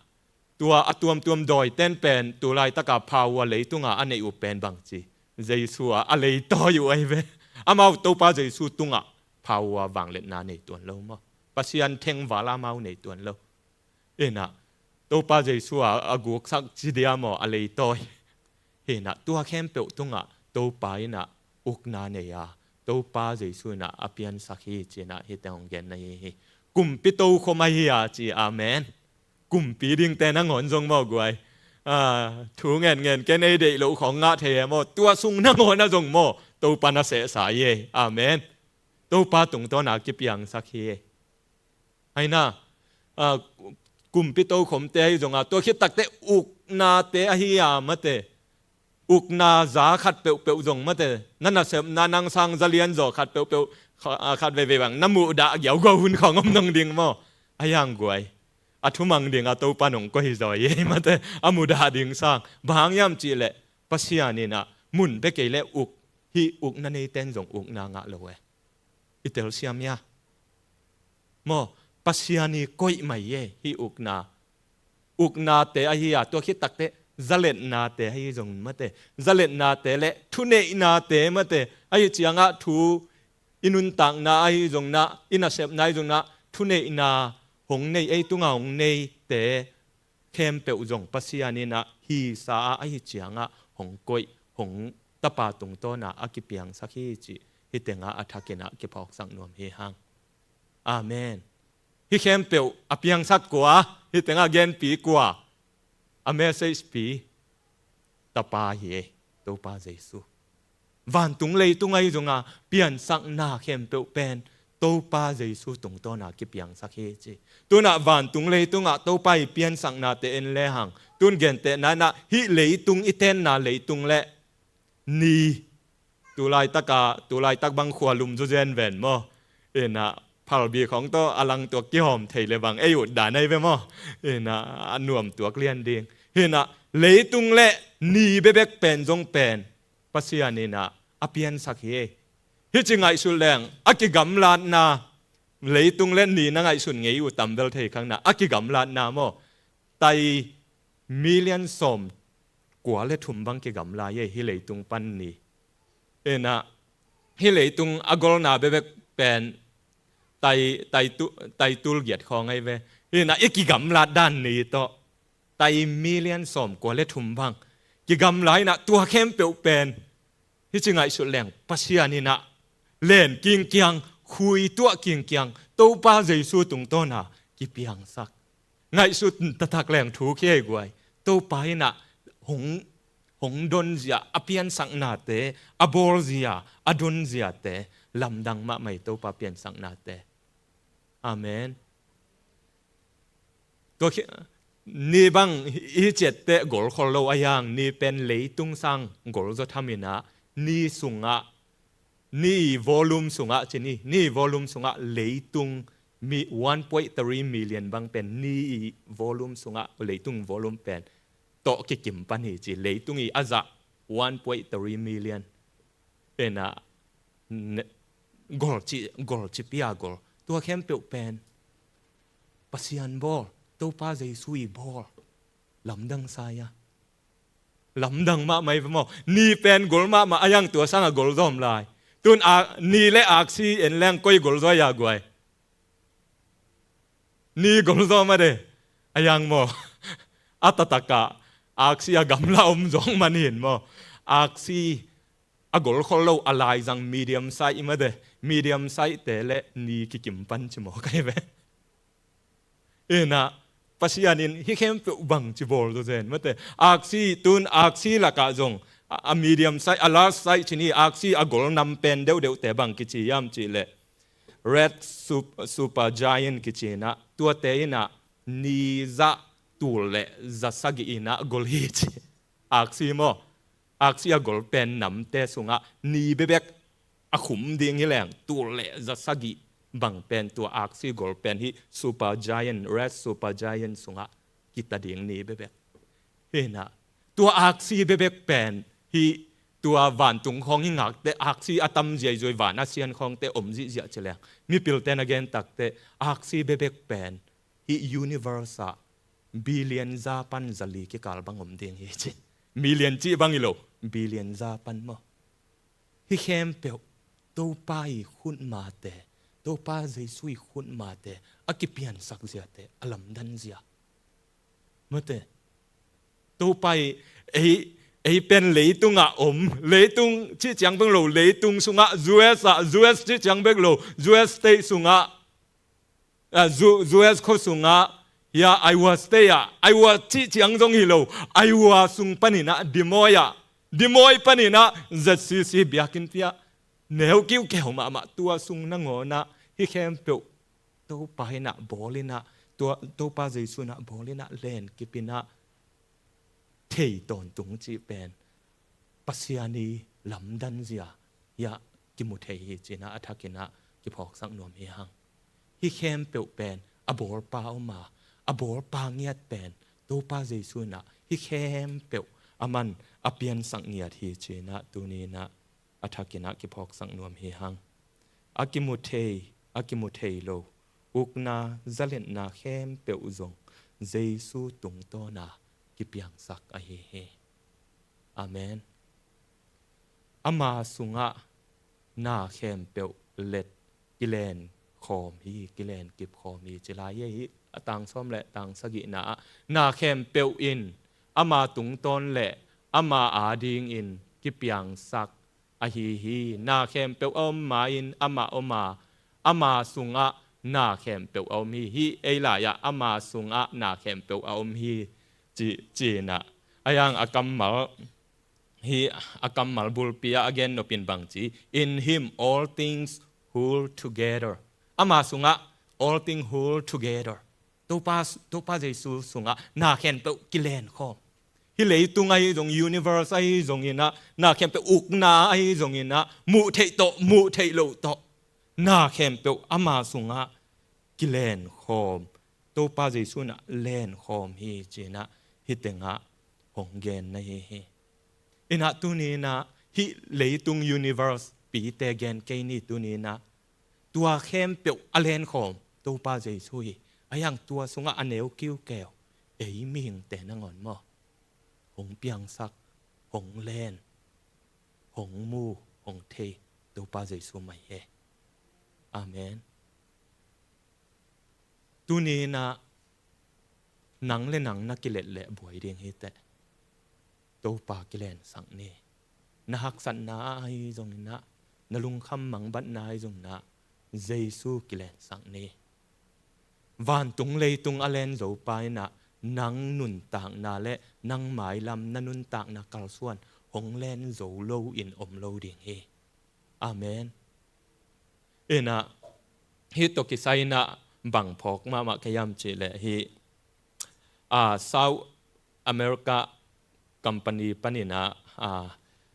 tua a tuamtuam dawiten pen tu laitaka pau a leitunga a neih uh pen bangci, Jesu a a leitawi uh ahi ve. Amau Topa Jesu tungah pau a vangliatna nei tuan lo maw? Pasian thengval amau nei tuan lo. Inah, Topa Jesu a a guksak ci dia maw, a leitawi. Hinah, tua khempeuh tungah Topa inah ukna nei a, Topa Jesu inah a piansak hi cinah hite hong genna hi hi. Kumpi tokhom ahi a ci, amen. Kumpi dingte nangawn zong maw guai, a, thu ngenngen ken ei deih loh khawng ngah thei e maw? Tua sung nangawn a zong maw, Topa na sehsa hi e, amen. Topa tungtawn a kipiangsak hi e. Aina, a, kumpi tokhomte ahi zonga, tua khit takte uknate ahi a mate. Ukna za khat peuhpeuh zong mate. Na nasepna nang sang za lianzaw khat peuhpeuh, kha-, a, khat veivei bang na muhdah giauguau hun khawng om nong ding maw? A yang guai. A thumang dinga Topa nong koih zaw hi mate. A mudah ding sang. Bang hang hiam cihleh Pasian inah mun bia kei leh uk, hih ukna neiten zong ukna ngah lo e. I telsiam hia? Maw, Pasian i koih mai e, hih ukna. Uknate ahi a, tua khit takte, zaletnate ahi zong mate. Zaletnate le thuneihnate mate. Ahi ciangah thu i nuntakna ahi zongna, i nasepna ahi zongna, thuneihna hong nei, ei tunga hong neite khempeuh zong Pasian inah hisa a, ahi ciangah hong koih, hong Tapa tungtawna a kipiangsak hi cih hih tengah a thakinah kiphawksak nuam hi hang. Amen. Hih khempeuh a piangsak kua, hih tengah genpi kua, a message pi, Tapa hi e, Topa Jesu. Vantung leitung ahi zonga piansakna khempeuh pen Topa Jesu tungtawna kipiangsak hi ci. Tunah vantung leitungah Topa i piansaknate en lehang, tun gentehna inah hih leitung i tenna leitung le ni, tulaitaka, tulaitak bang khua lum zuzen ven maw? Inah phalbi khawng tawh a langtuak kihawm thei le bang ei ut dan ahi ve maw? Inah a nuamtuak lian ding. Hinah leitung le ni bebek pen zong pen Pasian inah a piansak hi. Hih ci ngaihsut leng a kigamlatna, leitung le ni na ngaihsut ngei uh tam bel thei khangna, a kigamlatna maw? Tai million sawm kua le thum bang kigamla hi, hih leitung pan ni. Inah hih leitung a golna bebek pen tai, tai tu, tai tul giat khawng ahi ve. Inah i kigamlat dan ni tawh tai million sawm kua le thum bang kigamla inah tua khempeuh pen hih ci ngaihsut leng Pasian inah len kingkiang, khuituah kingkiang, Topa Jesu tungtawna kipiangsak. Ngaihsut taktak leng thu khi ei guai. Topa inah hong, hong donzia, a piansaknate, a bawlzia, a donziate lamdang mahmah hi, Topa piansaknate. Amen. Tua khi, ni bang hi ciatteh gol khol lo a yang, ni pen leitung sang gol zaw tham inah, ni sungah, ni volume sungah ci ni, ni volume sungah leitung mi one point three million bang pen ni volume sungah, leitung volume pen tawh kikim pan hi ci, leitung i a zah one point three million. Inah ne-, gol ci, gol ci pia gol. Tua khempeuh pen Pasian bawl, Topa Jesu i bawl. Lamdang sa ia. Lamdang mahmah hi ve maw? Ni pen gol mahmah a yang, tua sangah gol zawm lai. Tun a, ni le aksi en leng koi gol zaw ia guai? Ni gol zaw mah de. A yang maw? A taktakah aksi a gamla om zong man hin maw? Aksi a gol khol lo a laizang medium size i mah de. Medium size te le ni kikim pan ci maw kai ve. Inah Pasian in hih khempeuh bangci bawl zaw zen mate. Aksi, tun aksi lakah zong A, a medium size, a large size ci ni, aksi a gol nam pen deuhdeuhte bang kici hiam cih leh red sup-, super giant kici in ah, tuate in ah ni za tul le za sagih in ah gol hi ci. Aksi maw? Aksi a gol pen namte sungah ni bebek a khum ding hi leng, tul le za sagih bang pen tua aksi gol pen hih super giant, red super giant sungah kita ding ni bebek. Hi in ah, tua aksi bebek pen hih tua vantung khawng hi ngakte, aksi a tam ziahziah, van a sian khawngte om zihziah ci leng, mipilte na gen takteh aksi bebek pen hih universe ah billion za pan zali kikal bang om ding hi ci. Million cih bang hi lo, billion za pan maw? Hih khempeuh Topa ii khutmate, Topa Jesu ii khutmate, a kipiansak ziate, a lamdan zia. Mate, Topa ii, ei, ei pen leitungah om, leitung cih ciang bek lo, leitung sungah, U S ah, U S cih ciang bek lo, U S state sungah, a, U-, U S khua sungah, hia Iowa State ah, Iowa cih ciang zong hi lo, Iowa sung panin ah, Des Moines ah, Des Moines panin ah, Z C C biakinn piah, neu kiukeu mahmah tua sung nangawn ah, hih khempeuh Topa in ah bawl in ah, tua, Topa Jesu in ah bawl in ah, len kip in ah, thei tawntung cih pen Pasian ii lamdan zia hiah kimu thei hi ci in ah a thakin ah kiphawksak nuam hi hang. Hih khempeuh pen a bawlpa om a, a bawlpa ngiat pen Topa Jesu in ah hih khempeuh aman a piansak ngiat hi ci in ah tuni in ah a thakin ah kiphawksak nuam hi hang. A kimu thei, a kimu thei lo, ukna, zaletna khempeuh zong Jesu tungtawn a kipiangsak ahi hi. Amen. Ama sungah na khempeuh let kilen khawm hi, kilen kip khawm hi ci lai hi. A tang sawm le tang sagihna ah, na khempeuh in ama tungtawn le ama adingin kipiangsak ahi hi. Na khempeuh a om ma-in amah om a, ama sungah na khempeuh a om hi. Hih ei lai-ah ama sungah na khempeuh a om hi ci, ci in ah. A yang a kammal, hih a kammal bulpi ah a gen nop in bang ci, "In him all things hold together." Ama sungah all things hold together. Topa, Topa Jesu sungah na khempeuh kilen khawm. Hih leitung ahi zong, universe ahi zong in ah, na khempeuh ukna ahi zong in ah, muh theih tawh, muh theih loh tawh, na khempeuh ama sungah kilen khawm. Topa Jesu in ah len khawm hi ci in ah hih tengah hong gen na hi hi. In ah tuni in ah hih leitung universe pite gen kei ni tuni in ah, tua khempeuh a len khawm Topa Jesu hi. A yang tua sungah a neu kiukeu ei mihingte nangawn maw, hong piangsak, hong len, hong mu, hong thei Topa Jesu mah hi. Amen. Tuni in ah nang le nang na kilet leh buai ding hi teh. Topa kilensak ni. Na haksatna ahi zong in ah, na lungkham mangbatna ahi zong in ah, Jesu kilensak ni. Vantung leitung a len zo pa in ah, nang nuntakna le nang mailam, na nuntakna kalsuan hong len zo lo in om lo ding hi. Amen. In ah, hih tawh kisai in ah bang phawk mahmah ka hiam cih leh hih, a, South America company panin ah, a,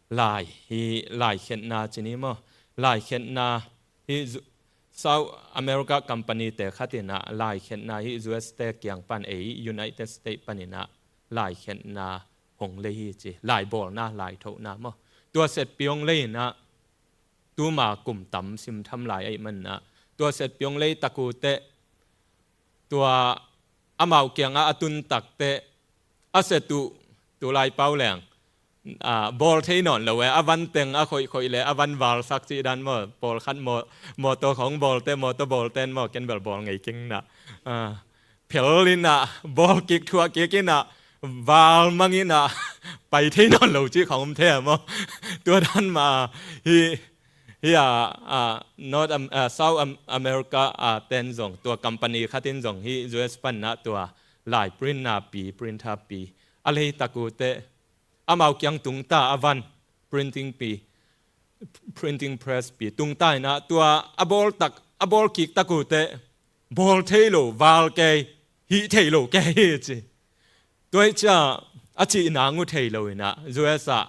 lai, hih laikhetna ci ni maw? Laikhetna, hih zu-, South America company te khat in ah laikhetna hih U S te kiang pan ei United States panin ah laikhetna hong lei hi ci. Laibawlna, laithona maw? Tua setpi hong lei in ah, tuma kum tam simtham lai ahih manin ah, tua setpi hong lei tak uh teh, tua amau kiangah a tun tak teh, a set uh, tulai pau leng, a, bawl thei nawn lo e, a van teng a khoihkhoih le a van valsak cih dan maw, pawlkhat maw, mawtaw khawng bawl teh, mawtaw bawl ten maw, ken bel bawl ngei keng in ah, a, phel in ah, bawl kik thuah kik in ah, val mang in ah, pai thei nawn lo cih khawng om thei a maw? Tua dan mah hi, hi a, a, North Am-, a, South Am-, America a ten zong, tua company khat in zong hih U S panin ah tua lai printna pi, printer pi a lei tak uh teh, amau kiang tungta a van, printing pi, printing press pi tungta in ah tua a bawl tak, a bawl kik tak uh teh bawl thei lo, val kei, hih thei lo kei hi ci. Tua hi ciah a cih nang uh thei lo in ah U S ah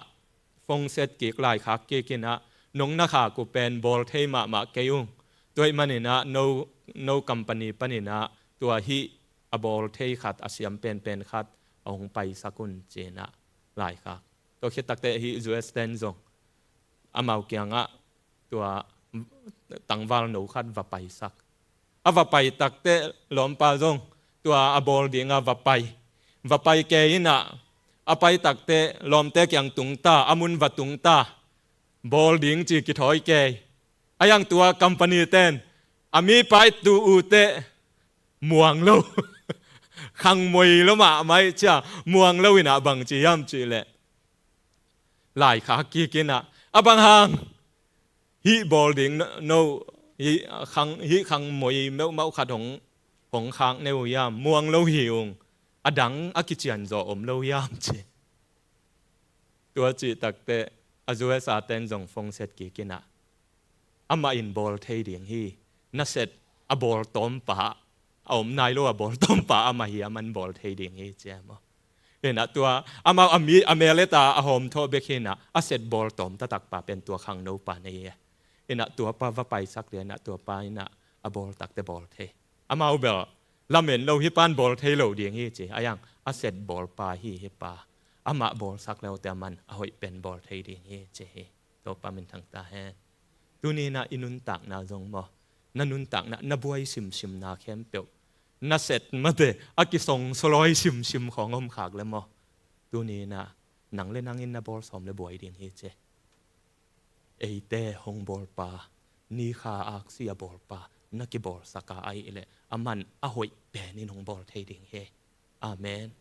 phone set kik, laikhak kik in ah, nong na khak uh pen bawl thei mahmah kei ung. Tua ahih manin ah no, no company panin ah tua hih a bawl thei khat, a siam penpen khat a hong paisak un ci in ah laikhak. Tua khit takteh hih U S ten zong amau kiangah tua tangval no khat va paisak. A va pai takteh lawmpa zong tua a bawl dinga va pai. Va pai kei in ah, a pai takteh lawmte kiang tungta, a mun va tungta, bawl ding ci kithawi kei. A hiang tua company ten a mi paitu uh teh muang lo, khangmoi lo mahmah hi ciah, muang lo in ah bang ci hiam cih leh, laikhak kik in ah, a bang hang hih bawl ding no, no, hih khang, hih khangmoi meuhmauh khat hong, hong khak ne uh hiam, muang lo hi ung, a dang a kicianzaw om lo hiam ci. Tua cih takteh a U S a ten zong phone set kik in ah, amah in bawl thei ding hi. Na set a bawl tawmpa, a om nai lo a bawl tawmpa amah hi, aman bawl thei ding hi ci a maw. Hi in ah tua amau a mi, a mel et a, a hawmthawh bek hi in ah, a set bawl tawm taktakpa pen tua khangnopa na hi. Hi in ah tuapa va paisak lian ah tuapa in ah a bawl takteh bawl thei. Amau bel lamen lo, hih pan bawl thei lo ding hi ci. A hiang a set bawlpa hi, hih pa. Amah bawlsak le uh teh aman a hoih pen bawl thei ding hi ci hi. Topa minthang ta hen. Tuni in ah i nuntakna zong maw, na nuntakna, na buai simsimna khempeuh, na set mate a kisong solawi simsim khawng om khak le maw, tuni in ah nang le nang in na bawl sawm le buai ding hi ci. Eite hong bawlpa, nikha aksi a bawlpa na kibawlsak a, ahih leh aman a hoih pen in hong bawl thei ding hi. Amen.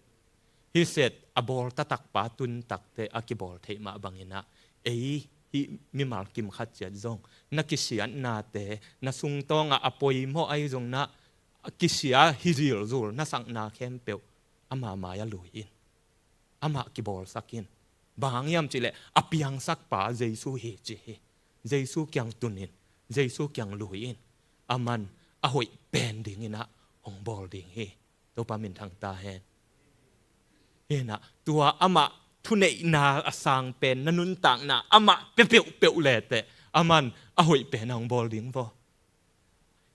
Hih set a bawl taktakpa tun takteh a kibawl theih mah bangin ah, ei hih mimal kim khat ciat zong na kisiatnate, na sungtawngah a poimawh ahi zong na kisia hi zilzul na sakna khempeuh ama mai-ah lui in. Amah kibawlsak in. Bang hang hiam cih leh a piangsakpa Jesu hi ci hi. Jesu kiang tun in, Jesu kiang lui in. Aman a hoih pen ding in ah hong bawl ding hi. Topa minthang ta hen. Hi in ah tua amah thuneihna a sang pen na nuntakna amah pia peuhpeuh le teh aman a hoih pen ah hong bawl ding vaw.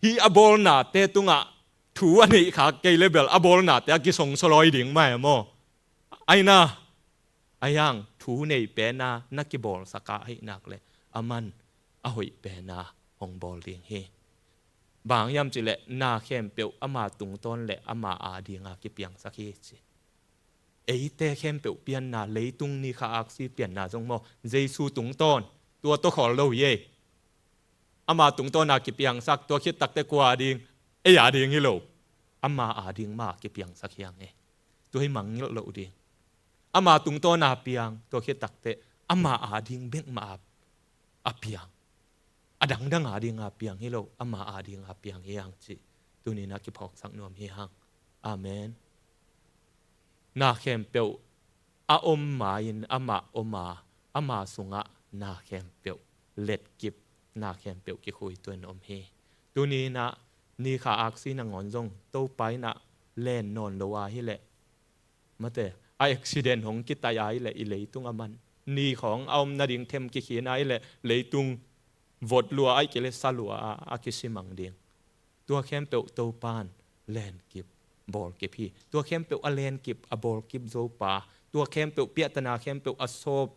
Hih a bawlnate tungah thu a neih khak kei le bel a bawlnate a kisong solawi ding mah e maw. Ahi in ah, a hiang thu nei pen a na kibawlsak a, ahih nak leh aman a hoih pen a hong bawl ding hi. Bang hang hiam cih leh na khempeuh ama tungtawn le ama a dinga kipiangsak hi ci. Eite khempeuh pianna, leitung nikha aksi pianna zong maw, Jesu tungtawn, tua tawh khawl lo hi ei. Ama tungtawn a kipiangsak, tua khit takteh kua a ding, ei a ding hi lo. Ama a ding mah a kipiangsak hi hang ei. Tua hi mangngilh loh ding. Ama tungtawn a piang, tua khit takteh ama a ding bek mah a, a piang. A dangdang a ding a piang hi lo, ama a ding a piang hi hang cih tuni in ah kiphawksak nuam hi hang. Amen. Na khempeuh a om ma-in amah om a, ama sungah na khempeuh letkip, na khempeuh kikhuituah in om hi. Tuni in ah nikha aksi nangawn zong Topa in ah len nawn lo ahih leh, mate, a accident hong kitai ahih leh i leitung a man, ni khawng a om nading them kikhin ahih leh leitung vot lua ahih kei leh sa lua a, a kisimang ding. Tua khempeuh Topa'n lenkip, bawlkip hi. Tua khempeuh a lenkip, a bawlkip zopa, tua khempeuh piahtana khempeuh a sawp,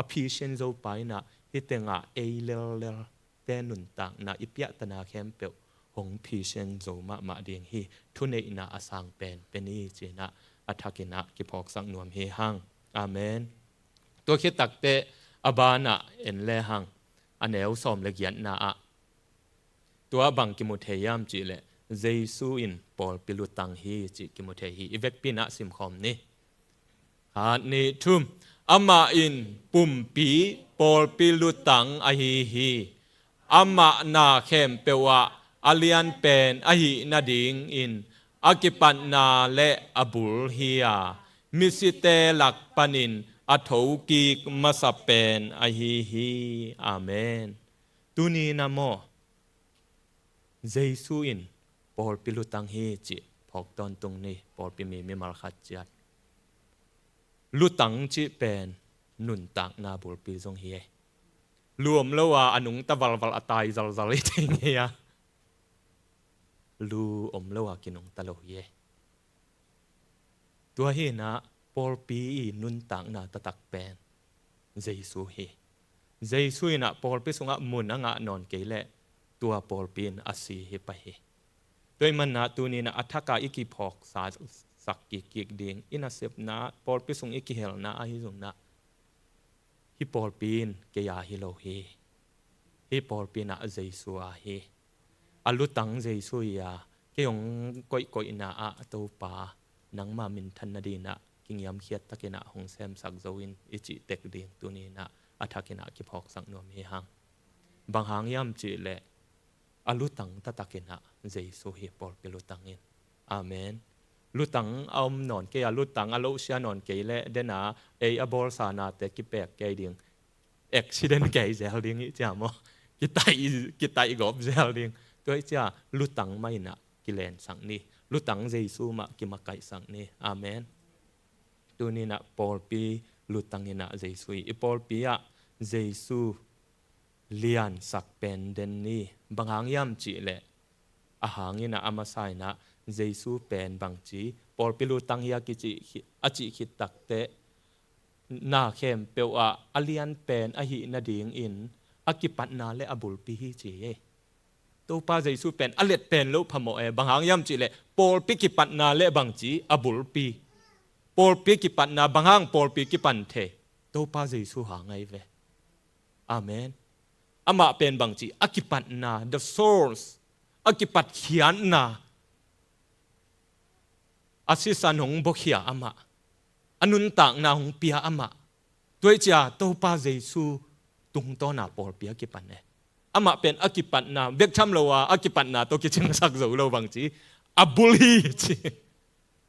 a phisian zopa in ah hih tengah ei lellel te nuntakna, i piahtana khempeuh hong phisian zo mahmah ding hi. Thuneihna a sang penpen hi ci in ah a thak in ah kiphawksak nuam hi hang. Amen. Tua khit takteh a banah en le hang, a neu sawm le giatna ah tua bang kimu thei hiam cih leh Jesu in pawlpi lutang hi cih kimu thei hi. I vekpi in ah simkhawm ni. Khat, nih, thum. Amah in pumpi pawlpi lutang ahi hi. Amah na khempeuh ah a lianpen ahih nadingin a kipatna le a bul hi a, misite lak panin a thokik masa pen ahi hi. Amen. Tuni-in ah maw, Jesu in pawlpi lutang hi cih phawk tawntung ni. Pawlpi mi mimal khat ciat. Lutang cih pen nuntakna bulpi zong hi ei. Lu om lo a a nungta valval, a tai zalzal i thei ngei a, lu om lo a kinungta lo hi ei. Tua hi-in ah pawlpi i nuntakna taktak pen Jesu hi. Jesu in ah pawlpi sungah mun a ngah nawn kei leh tua pawlpi in a si hi pah hi. Tua ahih manin ah tuni-in ah a thak a i kiphawksak kikkik ding, i nasepna, pawlpi sung i kihelna ahi zongin ah, hih pawlpi in kei a hi lo hi. Hih pawlpi in ah Jesu a hi. A lutang Jesu hi a, kei hong koihkoihna ah, Topa, nangma minthan nadingin ah kingiamkhiat takin ah hong semsak zo in, i cih tek ding tuni-in ah a thakin ah kiphawksak nuam hi hang. Bang hang hiam cih leh a lutang taktakin ah Jesu hi, pawlpi lutang in. Amen. Lutang a om nawn kei a, lutang a lohsia nawn kei leh, den a, ei a bawlsa nate kipek kei ding, accident kei zel ding hi cia maw. Kitaih, kitaih gawp zel ding. Tua hi cia lutang mah in ah kilensak ni. Lutang Jesu mah kimakaihsak ni. Amen. Tuni-in ah pawlpi lutang in ah Jesu hi. I pawlpi ah Jesu liansak pen den ni. Bang hang hiam cih leh, a hang in ah, a masa in ah Jesu pen bangci, pawlpi lutang hi a kici, a cih khit takteh, na khempeuh ah a lian pen ahih nadingin a kipatna le a bulpi hi ci hi. Topa Jesu pen a let pen loh phamawh e. Bang hang hiam cih leh pawlpi kipatna le bangci, a bulpi. Pawlpi kipatna, bang hang pawlpi kipan thei? Topa Jesu hang ahi ve. Amen. Amah pen bangci, a kipatna, the source, a kipatkhiatna. A sisan hong buakhia amah, a nuntakna hong pia amah. Tua hi cia Topa Jesu tungtawn a pawlpi a kipan e. Amah pen a kipatna bek tham lo a, a kipatna tawh kicingsak zo lo, bangci, a bul hi ci.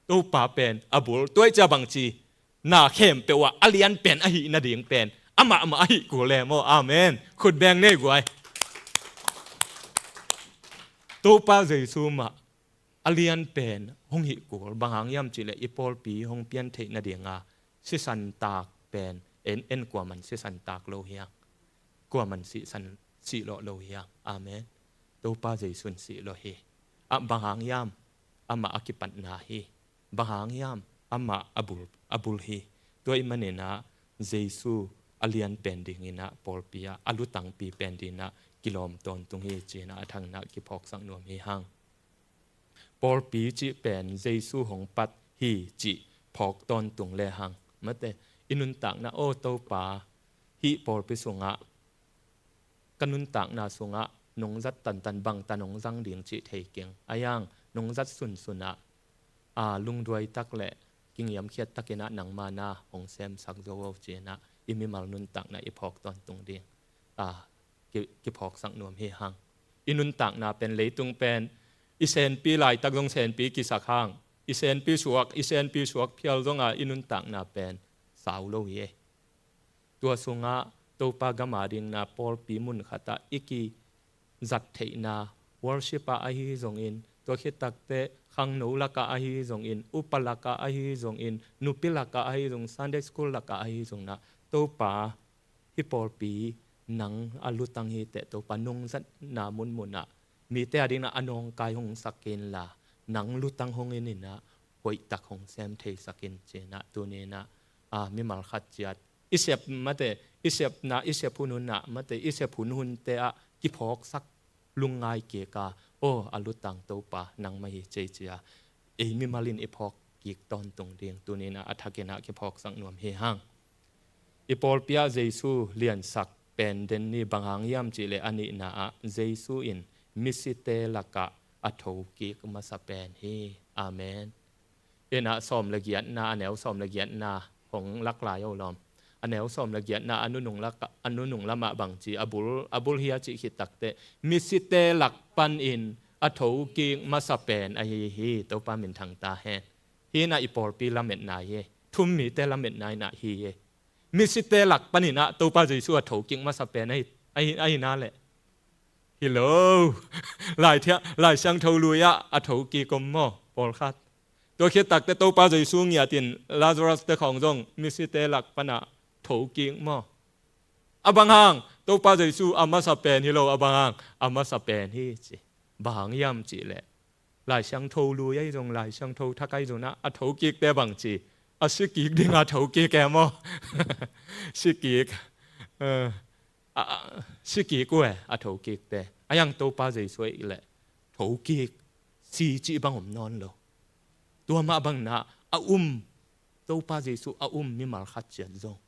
Topa pen a bul. Tua hi cia bangci, na khempeuh ah a lian pen ahih nading pen amah mah ahih kul e maw. Amen. Khut beng nei guai. Topa Jesu mah a lian pen hong hih kul. Bang hang hiam cih leh i pawlpi hong pian theih nading a sisan tak pen en, en kuaman sisan tak lo hi a, kuaman sisan sihlawh lo hi a. Amen. Topa Jesu in sihlawh hi. A bang hang hiam? Amah a kipatna hi. Bang hang hiam? Amah a bul, a bul hi. Tua ahih manin ah Jesu a lian pen dingin ah pawlpi ah a lutangpi pen dingin ah kilawm tawntung hi ci-in ah a thak in ah kiphawksak nuam hi hang. Pawlpi cih pen Jesu hong pat hi cih phawk tawntung le hang. Mate, i nuntakna, aw Topa, hih pawlpi sungah ka nuntakna sungah nong zat tantan bangtan hong zang ding cih thei keng. A yang nong zat sunsun ah, a, lungduai tak le kingiamkhiat takin ah nangma na hong semsak zo aw ci-in ah i mimal nuntakna i phawk tawntung ding, a, ki, kiphawksak nuam hi hang. I nuntakna pen, leitung pen i senpi laitak zong senpi kisak hang, i senpi suak, i senpi suak phial zong a i nuntakna pen sau lo hi e. Tua sungah Topa gam a dingin ah pawlpi mun khat ah i kizat theihna, worship ah ahi zongin, tua khit takteh khangno lakah ahi zongin, upa lakah ahi zongin, nupi lakah ahi zong, Sunday school lakah ahi zongin ah, Topa, hih pawlpi nang a lutang hi teh Topa, nong zatna munmun ah mite a dingin ah a nawngkai hong sak kei inla, nang lutang hong in in ah hoihtak hong sem theisak in ci-in ah tuni in ah, a, mimal khat ciat i sep, mate, i sepna, i sep hunhun ah, mate, i sep hunhunte ah kiphawksak lungngai kik a, aw, a lutang Topa nangmah hi ci-a, ei mimal in i phawk kik tawntung ding tuni in ah a thak in ah kiphawksak nuam hi hang. I pawlpi ah Jesu liansak pen den ni. Bang hang hiam cih leh a nihna ah Jesu in misite lakah a thokik masa pen hi. Amen. In ah sawm le giatna, a neu sawm le giatna hong lak lai o lawm. A neu sawm le giatna a nunung lak, a nunung lamah bangci, a bul, a bul hi a cih khit takteh, misite lak panin a thokik masa pen ahi hi. Topa minthang ta hen. Hi in ah i pawlpi lametna hi. Thum mite lametna in ah hi hi. misite lak panin ah Topa Jesu a thokik masa pen ahi, ahi, ahi na leh. Hi lo. Laithiah, Lai Siangtho lui ah a thokik om maw? Pawlkhat. Tua khit takteh Topa Jesu ngiatin Lazarus te khawng zong misite lak panah thokik maw? A bang hang, Topa Jesu a masa pen hi lo, a bang hang, a masa pen hi ci. Bang hang hiam cih leh Lai Siangtho lui ahi zong, Lai Siangtho thak ahi zong ah a thokikte bang ci, a sikik ding a thokik e maw? Sikik. Eh, a, a, sikik uh e, a thokikte. A yang Topa Jesu ahih leh thokik, si cih bang om nawn lo. Tua mah bang na a um, Topa Jesu a um mimal khat ciat zong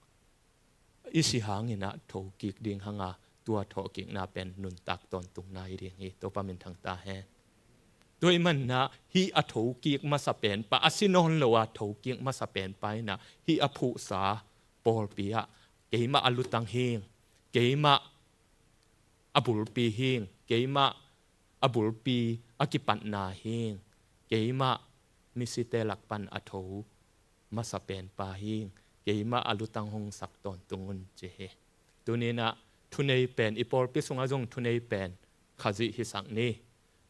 i si hangin ah thokik ding hang a, tua thokikna pen nuntak tawntung nai ding hi. Topa minthang ta hen. Tua ahih manin ah hih a thokik masa penpa, a si nawn lo a thokik masa penpa in ah hih a phuhsa pawlpi ah keimah a lutang hing, keimah a bulpi hing, keimah a bulpi a kipatna hing, keimah misite lak pan a tho masa penpa hing, keimah a lutang hong sak tawntung un ci hi. Tuni in ah thunei pen, i pawlpi sungah zong thunei pen Khazih hisak ni.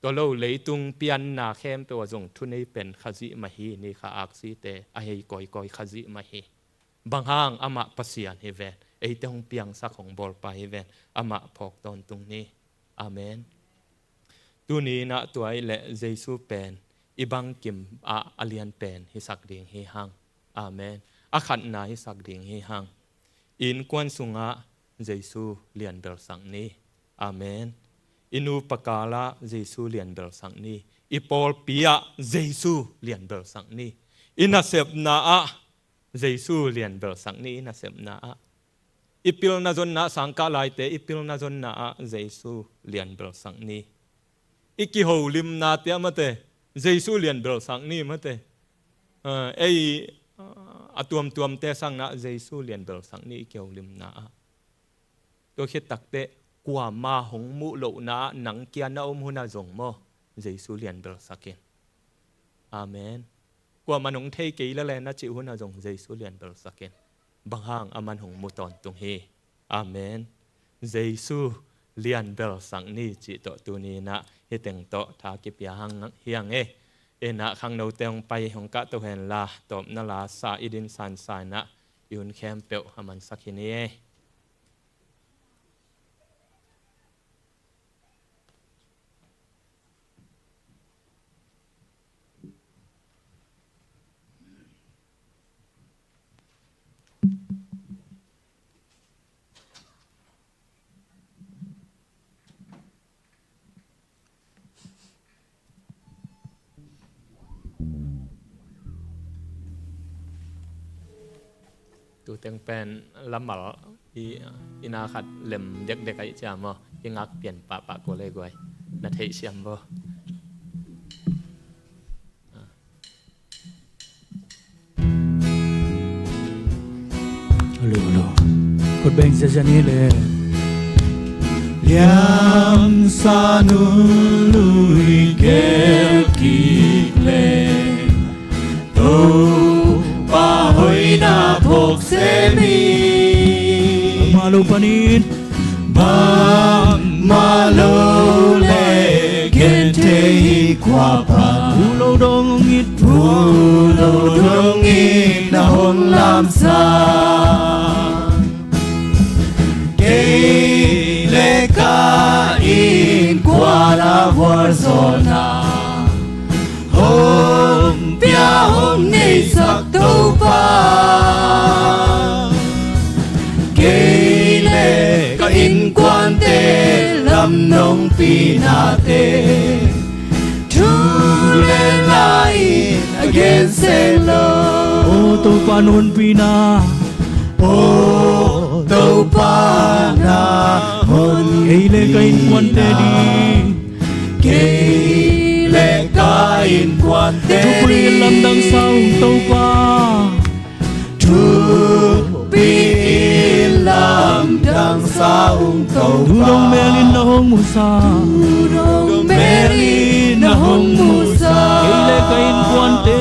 Tua lo leitung pianna khempeuh ah zong thunei pen Khazih mah hi ni, kha aksite a hei kawikawi Khazih mah hi. Bang hang, amah Pasian hi ven, eite hong piangsak hong bawlpa hi ven, amah phawk tawntung ni. Amen. Tuni in ah tua ahih leh Jesu pen i bangkim ah a lian pen hisak ding hi hang. Amen. A khatna hisak ding hi hang. I innkuan sungah Jesu lianbelsak ni. Amen. I nupa kalah Jesu lianbelsak ni. I pawlpi ah Jesu lianbelsak ni. I nasepna ah Jesu lianbelsak ni, i nasepna ah. I pilna zonna ah, sangkah laite i pilna zonna ah Jesu lianbelsak ni. I kiholimnate ah mate, Jesu lianbelsak ni mate. Ah, ei, ah, a tuamtuamte sangin ah Jesu lianbelsak ni i kiholimna ah. Tua khit takteh kuama hong muh lohna ah nang kia na om hun ah zong maw, Jesu lianbelsak in. Amen. Kuaman hong thei kei lel e na cih hun ah zong Jesu lianbelsak in. Bang hang, aman hong mu tawntung hi. Amen. Jesu lianbelsak ni cih tawh tuni in ah hih teng tawh tha kipia hang hi hang e. In ah khangnote hong pai hong kahto hen la, tawpna la sa i din sansan in ah i hun khempeuh a mansak hi ni e. Tuteng pen lamal i, i na khat lem dekdek ahih ciang maw, i ngak pian pahpah kul e guai. Na theih siam bo. Hallo, hallo. Kut beng sia sia ni le. Liamsa nunlui kel kik le. Topa hoihna phawk sem hi. Bangmah lo panin. Bangmah lo le genthei hi kua pan. Thu lo dong it. Thu lo dong it na hong lamsa. Kei le ka innkuan a vualzawlna hong pia hong neisak Topa. Kei le ka innkuante lam nong pihnate thu le la in a gen seng lo. O Topa na honpihna. O Topa na honpihna. Kei le ka innkuante ding. Kei le ka innkuante ding. Thupui in lamdang sa ung Topa. Thupui in lamdang sa ung Topa. Thu dong mel in na hong musa. Thu dong mel in na hong musa. Kei le ka innkuante.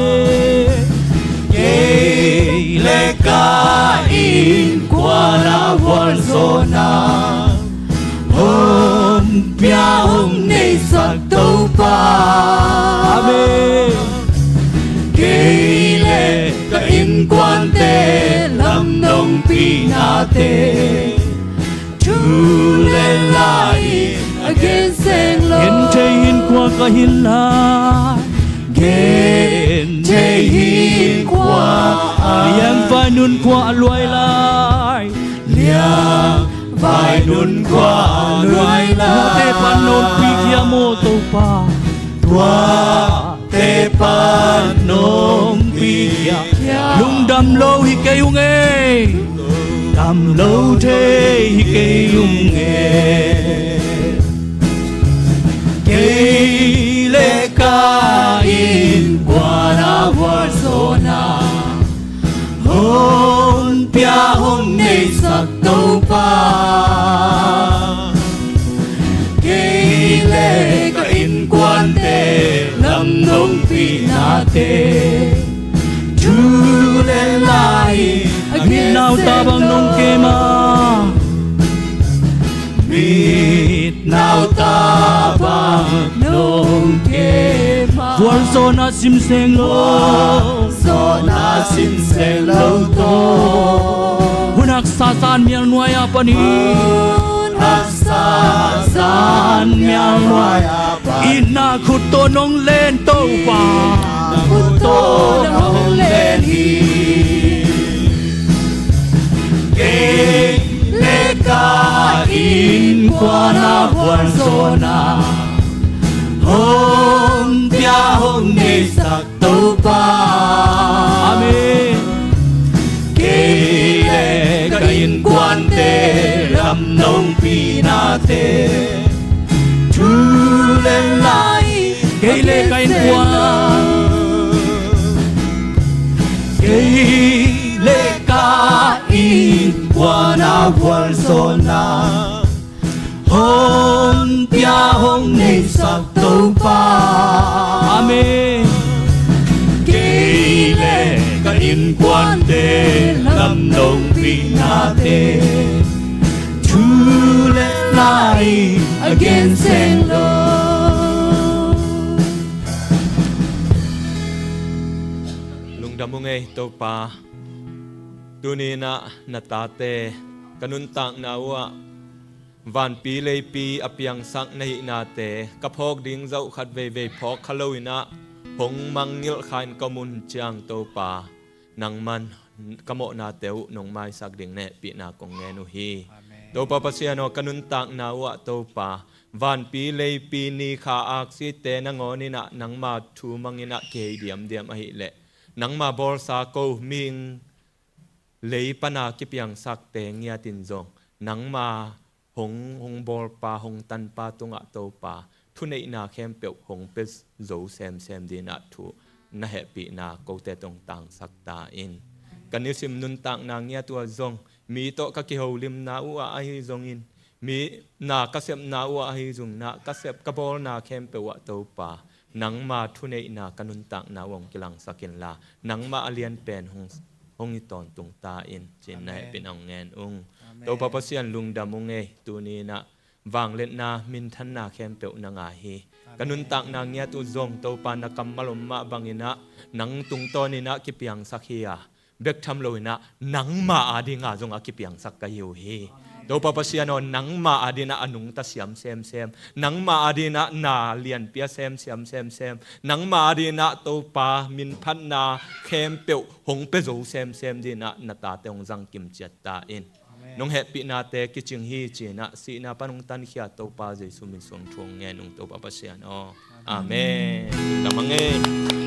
Kei le ka innkuante. nate, thu le la in a gen seng lo. Genthei innkuan ka hi lai, genthei innkuan, liangvai nunkhua a luai lai, liangvai nunkhua a luai lai. Tuate pan nong pikhia maw Topa, tuate pan nong pikhia. Lungdam lo hi kei ung e, lungdam lo thei hi kei ung e. Kei le ka innkuan a vualzawhna hong pia hong neisak Topa, kei le ka innkuante lamdongpihnate, thu le la in a gen seng lo. Mitnau ta bang nong kem a, mitnau ta bang nong kem a, vualzawhna sim seng lo, vualzawhna sim seng lo tawh. Hun haksa zan mial nuai a panin, hun haksa zan mial nuai a panin, itna khut tawh nong len Topa, itna khut tawh nong len hi. Kei le ka innkuan a vualzawhna hong pia hong neisak Topa. Amen. Kei le ka innkuante lamdongpihnate, thu le la in, kei le ka innkuan, kei le ka innkuan a vualzawhna hong pia hong neisak Topa. Amen. Kei le ka innkuante lamdongpihnate, thu le la in a gen seng lo. Lungdam ung ei Topa. Tuni-in ah na tate ka nuntakna uhah vanpi leipi a piangsak na hihnate ka phawk ding zoh khat veivei phawk kha loin ah hong mangngilh kha in ka om un ciang Topa, nangman ka mawhnate uh nong maisak ding na hehpihna kong ngen uh hi. Amen. Topa Pasian aw, ka nuntakna uhah Topa, vanpi leipi ni kha aksite nangawnin ah nangma thu mangin ah kihei diamdiam ahih leh, nangma bawlsa ko mihing lei pana kipiangsakte ngiatin zong nangma hong, hong bawlpa, hong tanpa tungah Topa, thuneihna khempeuh hong pia zo semsem dingin ah thu na hehpihna kote tungah tangsak ta in. Ka nisim nuntakna ngiat uhah zong, mi tawh ka kiholimna uhah ahi zongin, mi na ka sepna uhah ahi zongin ah, ka sep ka bawlna khempeuh ah Topa, nangma thuneihna ka nuntakna uh hong kilangsak inla, nangmah a lianpen hong, hong hi tawntung ta in, ci-in na hehpihna hong ngen ung. Amen. Topa Pasian, lungdam ung ei, tuni-in ah vangliatna minthanna khempeuh nang aa hi. Ka nuntakna ngiat uh zong Topa, na kammal om mah bangin ah nang tungtawnin ah kipiangsak hi a, bek tham loin ah nangma adingin zong a kipiangsak ka hi uh hi. Topa Pasian aw, nangma adingin ah a nungta siam semsem, nangma adingin ah na lianpi a sem siam semsem, nangma adingin ah Topa, minphatna khempeuh hong pia zo semsem dingin ah na tate hong zangkim ciat ta in. Amen. Nong hehpihnate kicing hi, ci-in ah sihna pan hong tankhia Topa Jesu min suang thu hong ngen ung, Topa Pasian aw. Amen. Amen. Lungdam hang ei.